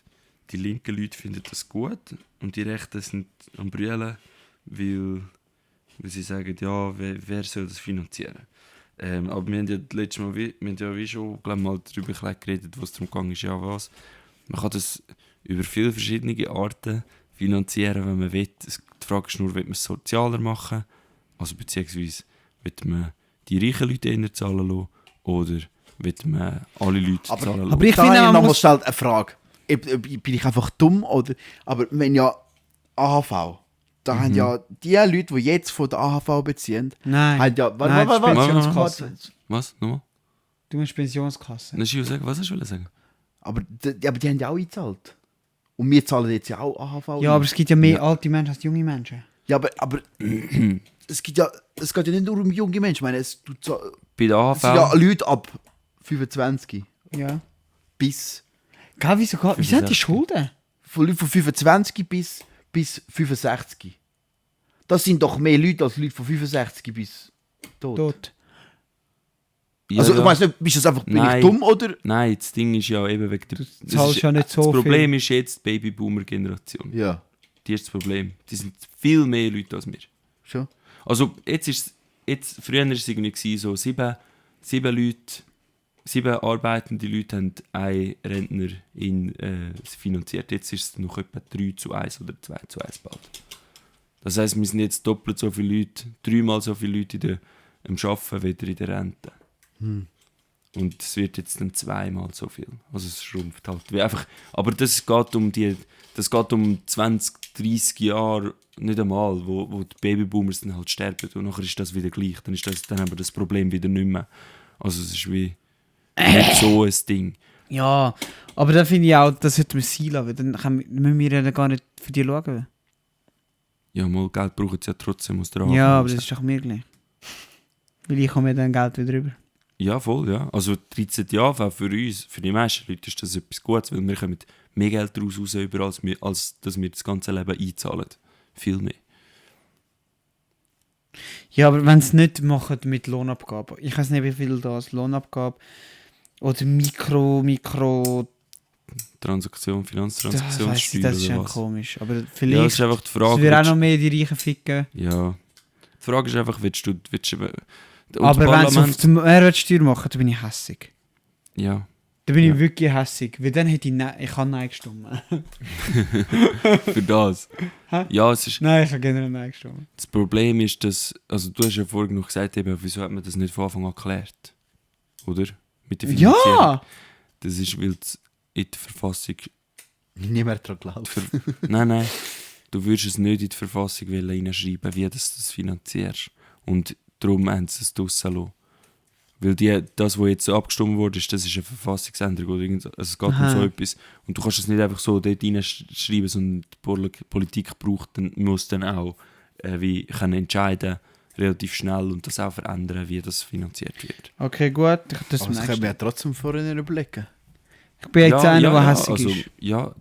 die linken Leute finden das gut und die Rechten sind am Brüllen, weil sie sagen, ja, wer soll das finanzieren? Aber wir haben ja letztes Mal wie schon mal darüber geredet, was darum gegangen ist, ja was. Man kann das über viele verschiedene Arten finanzieren, wenn man will. Die Frage ist nur, will man es sozialer machen? Also beziehungsweise will man die reichen Leute eher zahlen lassen oder will man alle Leute zahlen lassen? Aber ich Da finde, habe ich man noch muss... mal eine Frage. Bin ich einfach dumm? Oder? Aber wenn ja AHV, da haben ja die Leute, die jetzt von der AHV beziehen, Nein. haben ja... Nein, Was? Pensionskasse. Was? Nochmal? Du meinst Pensionskasse. Was hast du sagen? Aber die haben ja auch eingezahlt. Und wir zahlen jetzt ja auch AHV. Ja, aber es gibt ja mehr alte Menschen als junge Menschen. Ja, aber es geht ja nicht nur um junge Menschen. Ich meine, es sind Bei der AHV? ja Leute ab 25 Ja. bis... Gell, wieso hat die Schulden? Von Leuten von 25 bis 65. Das sind doch mehr Leute als Leute von 65 bis tot. Ja, Also ja. ich weiss nicht, bin ich Nein. dumm oder... Nein, das Ding ist ja eben wegen der... Du zahlst ja nicht so Das Problem viel. ist jetzt die Babyboomer-Generation. Ja, Die ist das Problem. Die sind viel mehr Leute als wir. schon. Also früher war es irgendwie so, sieben arbeitende Leute haben einen Rentner finanziert. Jetzt ist es noch etwa 3:1 oder 2:1 bald. Das heisst, wir sind jetzt doppelt so viele Leute, 3-mal so viele Leute am Arbeiten wieder in der Rente. Und es wird jetzt dann 2-mal so viel. Also es schrumpft halt. Wie einfach, aber das geht um 20, 30 Jahre nicht einmal, wo die Babyboomers dann halt sterben. Und nachher ist das wieder gleich. Dann haben wir das Problem wieder nicht mehr. Also es ist wie nicht so ein Ding. Ja, aber dann finde ich auch, das sollte man sein lassen, weil dann müssen wir ja gar nicht für die schauen. Ja, mal Geld brauchen sie ja trotzdem aus der AHV. Ja, aber das ist doch mir gleich. Weil ich komme dann Geld wieder rüber. Ja, voll, ja. Also 13 Jahre für uns, für die meisten Leute ist das etwas Gutes, weil wir kommen mehr Geld daraus raus, als dass wir das ganze Leben einzahlen. Viel mehr. Ja, aber wenn sie es nicht machen mit Lohnabgabe, ich weiß nicht, wie viel das Lohnabgabe oder Mikro, Finanztransaktion, das ist Steuer schon oder was. komisch. Aber Ja, das vielleicht ist einfach die es Frage. wird auch noch mehr die Reichen ficken. Ja. Die Frage ist einfach, willst du und Aber das wenn sie auf die Mehrwertsteuer machen, dann bin ich hässig. Ja. Da bin Ja. ich wirklich hässig, weil dann hätte ich habe Nein gestimmt. Für das. Hä? Ja, es ist, Nein, ich habe generell Nein gestimmt. das Problem ist, dass, also du hast ja vorhin noch gesagt, eben, wieso hat man das nicht von Anfang an geklärt? Oder? Mit der Finanzierung. Ja! Das ist, weil es in der Verfassung... Niemand daran glaubt. Nein. Du würdest es nicht in die Verfassung reinschreiben, wie du das finanzierst. Und darum haben sie es draussen lassen. Weil das, was jetzt so abgestimmt wurde, das ist eine Verfassungsänderung. Oder also es geht um so etwas. Und du kannst es nicht einfach so dort reinschreiben, sondern die Politik muss dann auch wie können entscheiden, relativ schnell und das auch verändern, wie das finanziert wird. Okay, gut. Das Aber das können wir ja trotzdem vorhin überlegen. Ich bin jetzt einer, der hässig also, ist. ja,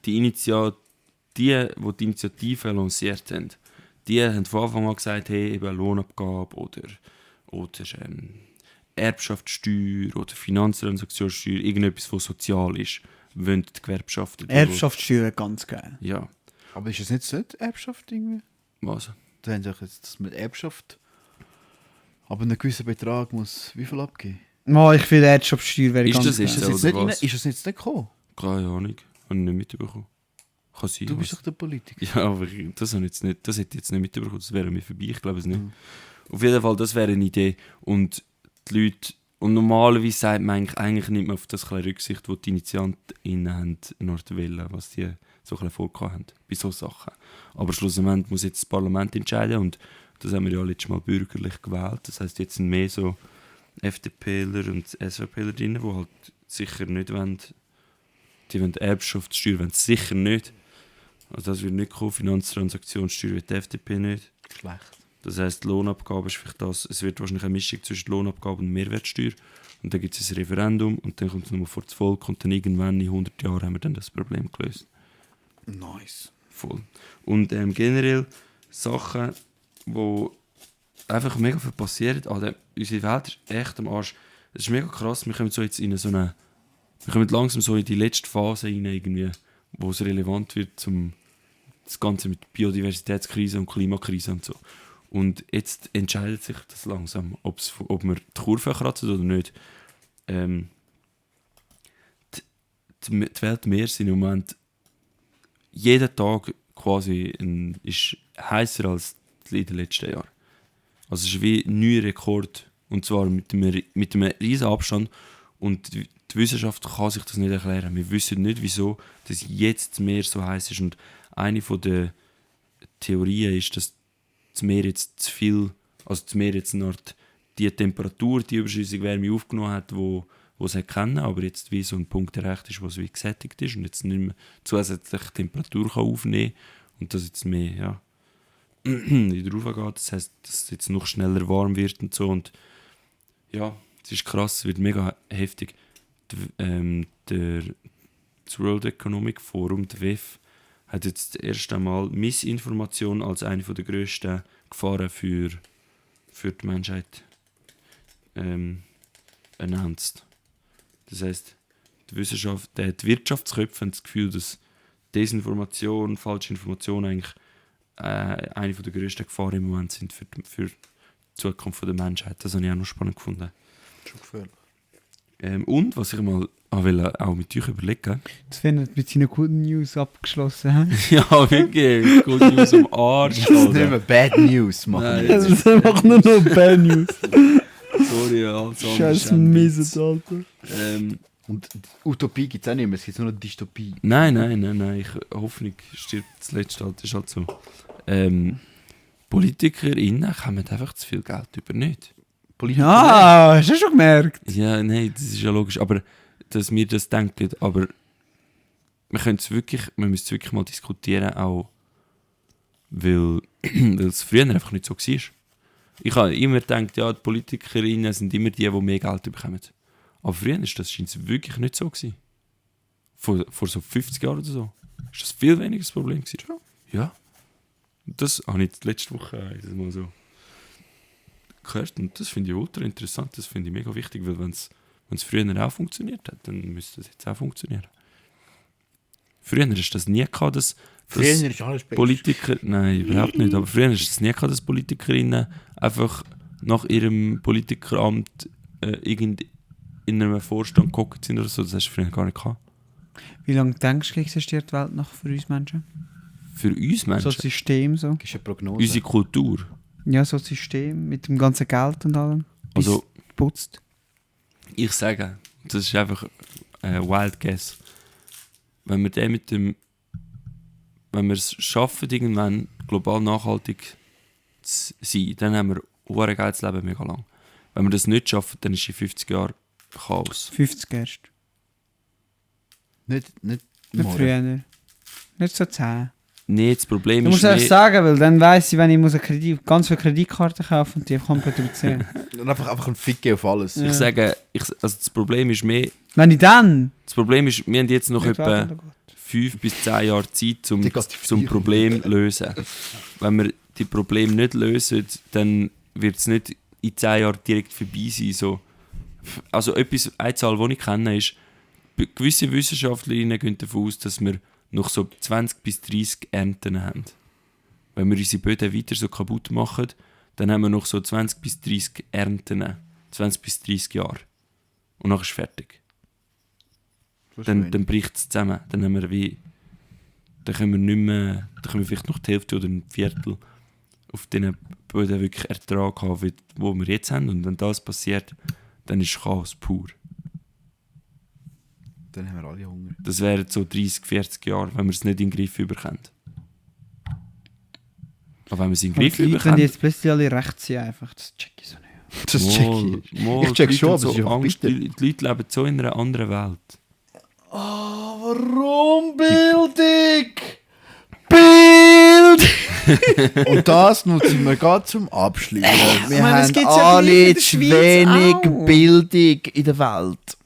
die Initiative lanciert haben, die haben von Anfang an gesagt, hey, eben Lohnabgabe oder Erbschaftssteuer oder Finanztransaktionssteuer, irgendetwas, was sozial ist, wollen die Gewerkschaften. Erbschaftssteuer, ganz geil. Ja, Aber ist es nicht so Erbschaft irgendwie? was? Da haben sie auch jetzt, dass man Erbschaft aber einen gewissen Betrag muss wie viel abgeben? Oh, ich finde Erbschaftssteuer wäre Ist ganz das geil. jetzt Ist so? das oder jetzt was? nicht gekommen? Keine Ahnung, habe ich nicht mitbekommen. Kann sein. Du bist doch der Politiker. Ja, aber das hätte ich jetzt nicht mitbekommen, das wäre mir vorbei, ich glaube es nicht. Auf jeden Fall, das wäre eine Idee. Und die Leute, und normalerweise sagt man eigentlich nicht mehr auf das ein bisschen Rücksicht, die InitiantInnen haben noch wählen, was die so ein bisschen vorgehabt haben, bei solchen Sachen. Aber schlussendlich muss jetzt das Parlament entscheiden und das haben wir ja letztes Mal bürgerlich gewählt. Das heisst, jetzt sind mehr so FDPler und SVPler drin, die halt sicher nicht wollen, die wollen Erbschaftssteuer, wollen sicher nicht. Also das wird nicht kommen, Finanztransaktionssteuer wird die FDP nicht. Schlecht. Das heisst, die Lohnabgabe ist vielleicht das, es wird wahrscheinlich eine Mischung zwischen Lohnabgabe und Mehrwertsteuer. Und dann gibt es ein Referendum und dann kommt es nochmal vor das Volk und dann irgendwann in 100 Jahren haben wir dann das Problem gelöst. Nice. Voll. Und generell Sachen, die einfach mega viel passieren. Also, unsere Welt ist echt am Arsch. Es ist mega krass, wir kommen so jetzt in so eine... Wir kommen langsam so in die letzte Phase rein, irgendwie, wo es relevant wird, zum das Ganze mit Biodiversitätskrise und Klimakrise und so. Und jetzt entscheidet sich das langsam, ob wir die Kurve kratzen oder nicht. Die Weltmeere sind im Moment jeden Tag quasi ist heißer als in den letzten Jahren. Also es ist wie ein neuer Rekord. Und zwar mit einem riesen Abstand. Und die Wissenschaft kann sich das nicht erklären. Wir wissen nicht, wieso das jetzt das Meer so heiß ist. Und eine der Theorien ist, dass das Meer jetzt zu viel, also das Meer jetzt eine Art die Temperatur, die überschüssige Wärme aufgenommen hat, wo es kennen, aber jetzt wie so ein Punkt erreicht ist, wo es wie gesättigt ist und jetzt nicht mehr zusätzlich Temperatur kann aufnehmen und das jetzt mehr wieder raufgeht. Das heisst, dass es jetzt noch schneller warm wird und so. Und ja, es ist krass, es wird mega heftig. Das World Economic Forum, der WEF, hat jetzt das erste Mal Missinformation als eine der grössten Gefahren für die Menschheit announced. Das heisst, die Wirtschaftsköpfe haben das Gefühl, dass Desinformation, falsche Informationen eigentlich eine der grössten Gefahren im Moment sind für die Zukunft der Menschheit. Das habe ich auch noch spannend gefunden. Schon gefährlich. Und was ich mal auch mit euch überlegen. Sven hat mit seinen guten News abgeschlossen. Ja, wirklich. Gut News am Arsch. Das ist nicht mehr Bad News, machen Nein, wir Das jetzt. ist einfach nur noch Bad News. Sorry, also. Scheiß Mieses, Alter. Und Utopie gibt es auch nicht mehr, es gibt nur noch Dystopie. Nein. Hoffnung stirbt zuletzt halt, ist halt so. PolitikerInnen kommen einfach zu viel Geld über nicht. Ja, hast du schon gemerkt? Ja, nein, das ist ja logisch, aber dass wir das denken, aber wir müssen es wirklich mal diskutieren, auch weil es früher einfach nicht so war. Ich habe immer gedacht, ja, die PolitikerInnen sind immer die mehr Geld bekommen. Aber früher scheint es wirklich nicht so gewesen. Vor so 50 Jahren oder so. Ist das viel weniger das Problem gewesen? Ja. Das habe ich letzte Woche mal so gehört und das finde ich ultra interessant, das finde ich mega wichtig, weil wenn es früher auch funktioniert hat, dann müsste es jetzt auch funktionieren. Früher hast du das nie gehabt, dass Früher ist alles besser. Politiker, nein, überhaupt nicht, aber früher hast du das nie gehabt, dass PolitikerInnen einfach nach ihrem Politikeramt in einem Vorstand geguckt sind oder so, das hast du früher gar nicht gehabt. Wie lange denkst du, existiert die Welt noch für uns Menschen? Für uns Menschen? So ein System so. Das ist eine Prognose. Unsere Kultur. Ja, so ein System mit dem ganzen Geld und allem. Bis Also, putzt. ich sage, das ist einfach ein Wild Guess. Wenn wir es schaffen, irgendwann global nachhaltig zu sein, dann haben wir ein geiles Leben mega lang. Wenn wir das nicht schaffen, dann ist in 50 Jahren Chaos. 50 erst. Nicht Nicht morgen. früher. Nicht so 10. Nee, das Problem Du ist musst erst sagen, weil dann weiss ich, wenn ich muss ganz viele Kreditkarten kaufen und die komplett überziehen. Und einfach ein Fick geben auf alles. Ja. Ich sage, also das Problem ist mehr, Wenn ich dann... wir haben jetzt noch Nicht etwa warten, dann geht. 5 bis 10 Jahre Zeit, Die geht die zum Versicherung. Problem zu lösen. Wenn wir die Probleme nicht lösen, dann wird es nicht in 10 Jahren direkt vorbei sein. So. Also eine Zahl, die ich kenne, ist, gewisse Wissenschaftlerinnen gehen davon aus, dass wir noch so 20 bis 30 Ernten haben. Wenn wir unsere Böden weiter so kaputt machen, dann haben wir noch so 20 bis 30 Ernten. 20 bis 30 Jahre. Und dann ist es fertig. Dann bricht es zusammen. Dann haben wir wie dann können wir nicht mehr, dann können wir vielleicht noch die Hälfte oder ein Viertel auf den Böden wirklich Ertrag haben, wo wir jetzt haben. Und wenn das passiert, dann ist Chaos pur. Dann haben wir alle Hunger. Das wären so 30, 40 Jahre, wenn wir es nicht in den Griff bekommen. Aber wenn wir es in den Griff Wenn die bekommen... jetzt plötzlich alle rechts sind, einfach, das check ich so nicht. Das check ich. Ich check schon, aber es ist einfach bitter. Die Leute leben so in einer anderen Welt. Warum Bildung? Bild! Und das nutzen wir gerade zum Abschluss. Wir meine, das haben gibt's ja gleich in alle der zu Schweiz wenig auch. Bildung in der Welt.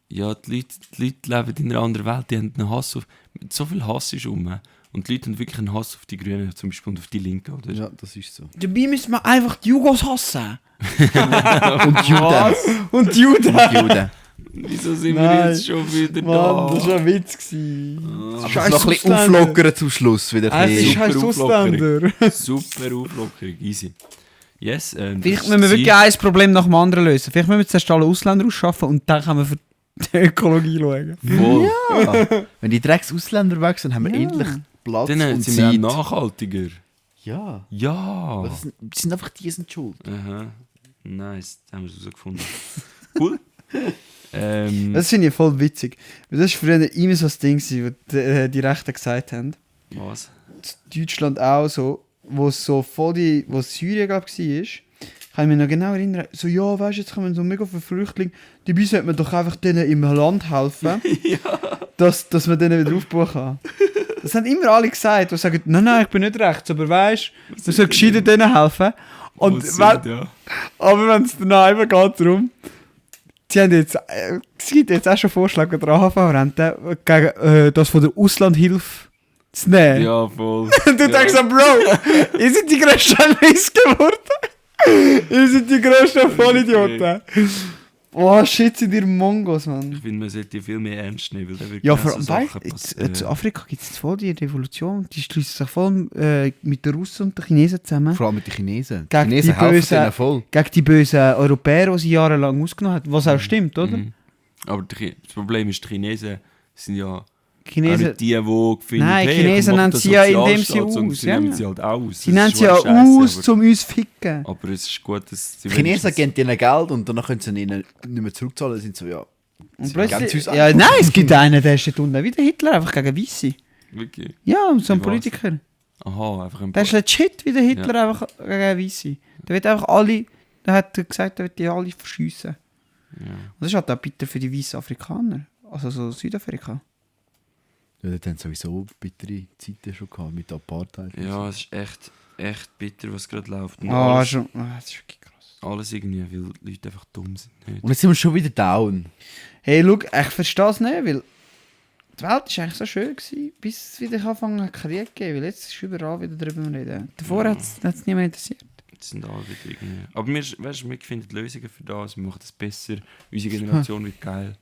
Ja, die Leute leben in einer anderen Welt. Die haben einen Hass auf... So viel Hass ist rum. Und die Leute haben wirklich einen Hass auf die Grünen, zum Beispiel, und auf die Linken. Oder? Ja, das ist so. Dabei müssen wir einfach die Jugos hassen. Und Juden. Und die Juden. Und Juden. Wieso sind wir Nein. jetzt schon wieder Mann, da? das war ein Witz. Aber Scheiß noch ein bisschen Ausländer. auflockern zum Schluss. Wieder ein Es bisschen. ist halt Super Ausländer. Super Auflockerung, easy. Yes, Vielleicht müssen wir wirklich ein Problem nach dem anderen lösen. Vielleicht müssen wir zuerst alle Ausländer ausschaffen und dann können wir für die Ökologie schauen. Voll. Ja. Wenn die Drecks-Ausländer weg sind, haben wir endlich Platz Dann und sind wir Zeit. auch nachhaltiger. Ja. Ja. Aber das sind einfach die sind schuld. Aha. Nice, das haben wir herausgefunden. Cool. Das finde ich voll witzig. Weil das war früher immer so das Ding, was die Rechten gesagt haben. Was? Deutschland auch so, wo es so voll wo Syrien glaube ich war, kann ich mich noch genau erinnern, so ja, weißt du, jetzt kommen so mega viele Flüchtlinge, dabei sollte man doch einfach denen im Land helfen, dass man denen wieder aufbauen kann. Das haben immer alle gesagt, die sagen, nein, ich bin nicht rechts, aber weißt du, man soll gescheiter denen helfen. Und Ja. aber wenn es dann einfach geht darum, sie haben jetzt, es gibt jetzt auch schon Vorschläge der AHV-Rente gegen das von der Auslandhilfe zu nehmen. Ja, voll. Und du denkst so, Bro, ihr seid die grössten Mist geworden. Ihr seid die grössten Vollidioten. Oh shit, sind ihr Mongos, Mann. Ich finde, man sollte die viel mehr ernst nehmen, weil da wird Ja, genau vor allem, so Sachen weißt passieren. in Afrika gibt es voll die Revolution. Die schließen sich voll mit den Russen und den Chinesen zusammen. Vor allem mit den Chinesen. Gegen Die Chinesen die helfen Bösen. denen voll. Gegen die bösen Europäer, die sie jahrelang ausgenommen haben. Was auch stimmt, oder? Mhm. Aber das Problem ist, die Chinesen sind ja auch Chinesen, nicht die finden, Nein, hey, Chinesen ich mach nennen den sie ja, indem sie Sozialstaat, sondern aus, Sie ja. nehmen sie halt aus. sie Das nennen ist sie ja schon scheisse, aus, um uns zu ficken. aber es ist gut, dass sie Die Chinesen wenigstens- geben ihnen Geld und danach können sie ihnen nicht mehr zurückzahlen. Sind so, ja. Und Sie geben plötzlich, uns ja, einfach. nein, es gibt einen, der ist dort unten, wie der Hitler, einfach gegen Weisse. Wirklich? Ja, so ein Wie war's? Politiker. Aha, einfach ein Der ist legit wie der Hitler, einfach gegen Weisse. Der wird einfach alle, der hat gesagt, der wird die alle verschiessen. Ja. Und das ist halt auch bitter für die weißen Afrikaner, also so Südafrika. Ja, dort haben sowieso bittere Zeiten schon gehabt mit Apartheid. Ja, es ist echt bitter, was gerade läuft. Und Ah, alles, schon, das ist wirklich krass. alles irgendwie, weil die Leute einfach dumm sind. Nicht? Und jetzt sind wir schon wieder down. Hey, schau, ich verstehe es nicht, weil die Welt war eigentlich so schön gewesen, bis es wieder angefangen hat Krieg zu geben, weil jetzt ist überall wieder darüber reden. Davor hat es niemand interessiert. Das sind alle wieder irgendwie... Aber wir finden Lösungen für das, wir machen das besser. Unsere Generation wird geil.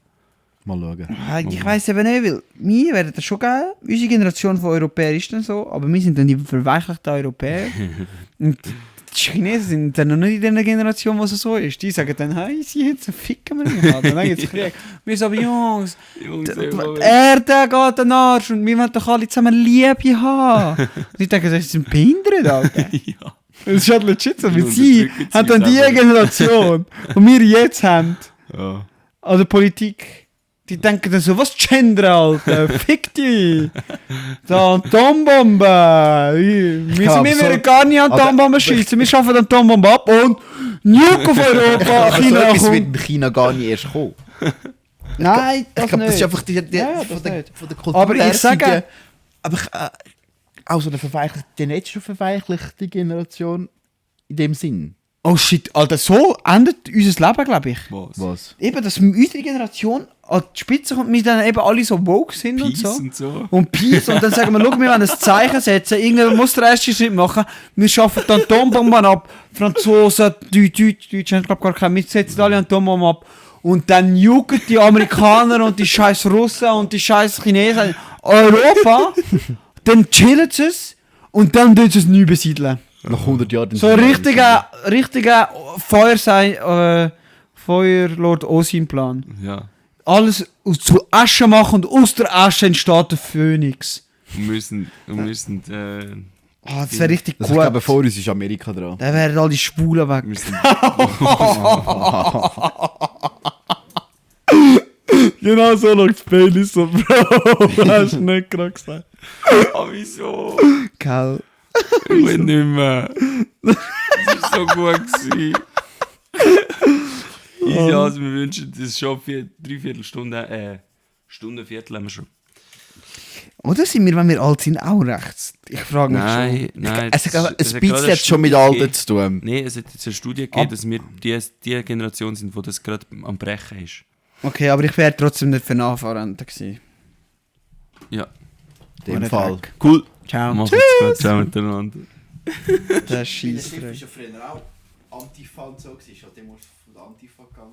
Mal schauen. Ich weiss eben nicht, weil wir werden das schon geil. Unsere Generation von Europäern ist dann so, aber wir sind dann die verweichlichten Europäer. Und die Chinesen sind dann noch nicht in dieser Generation, wo es so ist. Die sagen dann, hey, sie jetzt ficken wir nicht. Und dann gibt es Krieg. Wir sagen, Jungs, Jungs, die Erde geht den Arsch und wir wollen doch alle zusammen Liebe haben. Und ich denke, sie sind behindert, Alter. ja. Das ist halt legit so, weil Die sie unterdrücken haben sie dann die selber. Generation, die wir jetzt haben, Ja. an der Politik, die denken dann so, was Gender, Alter, fick dich! Da Atombombe! Wir aber werden gar nicht Atombomben schießen, wir schaffen die Atombombe ab und Nuke auf Europa, Aber so China etwas wird kommt. in China gar nicht erst kommen. Nein, Ich das glaube, das ist nicht. einfach Ja, das von, der, nicht. von der Kultur Aber ich her sage- sind aber auch so eine verweichlichte, die nicht schon verweichlichte Generation in dem Sinn. Oh shit, Alter, so endet unser Leben, glaube ich. Was? Eben, dass unsere Generation an die Spitze kommt, wir dann eben alle so woke sind Peace und so. und so. Und Peace. Und dann sagen wir, schau, wir wollen ein Zeichen setzen. Irgendjemand muss den ersten Schritt machen. Wir schaffen die Atombomben ab. Franzosen, Deutsche haben, glaube gar keine. Wir setzen alle Atombomben ab. Und dann jucken die Amerikaner und die scheiß Russen und die scheiß Chinesen Europa. Dann chillen sie es. Und dann tun sie es neu besiedeln. Nach 100 Jahren. So ein richtiger Feuerlord Osim-Plan. Ja. Alles zu Asche machen und aus der Asche entsteht der Phönix. Und müssen Das wäre richtig Ich gut. glaube, vor uns ist Amerika dran. Dann wären all die Schwulen weg. müssen Genau so noch das Baby so, Bro. Hast du nicht gerade gesagt. wieso? Gell. Ich will nicht mehr. Das war so gut gewesen. Easy, also wir wünschen das schon 3/4 Stunde, Viertel haben wir schon. Oder sind wir, wenn wir alt sind, auch rechts? Ich frage mich schon. Nein. Es hat ein gerade bisschen eine schon mit Studie Alten gegeben. zu tun. Nein, es hat jetzt eine Studie gegeben, dass wir die Generation sind, die das gerade am Brechen ist. Okay, aber ich wäre trotzdem nicht für Nachfahrende gewesen. Ja, In dem Ohne Fall. Dreck. Cool. Ciao. machen es gut zusammen miteinander. Das ist scheisse. ja früher auch Antifa und so, ist halt immer von der Antifa gegangen.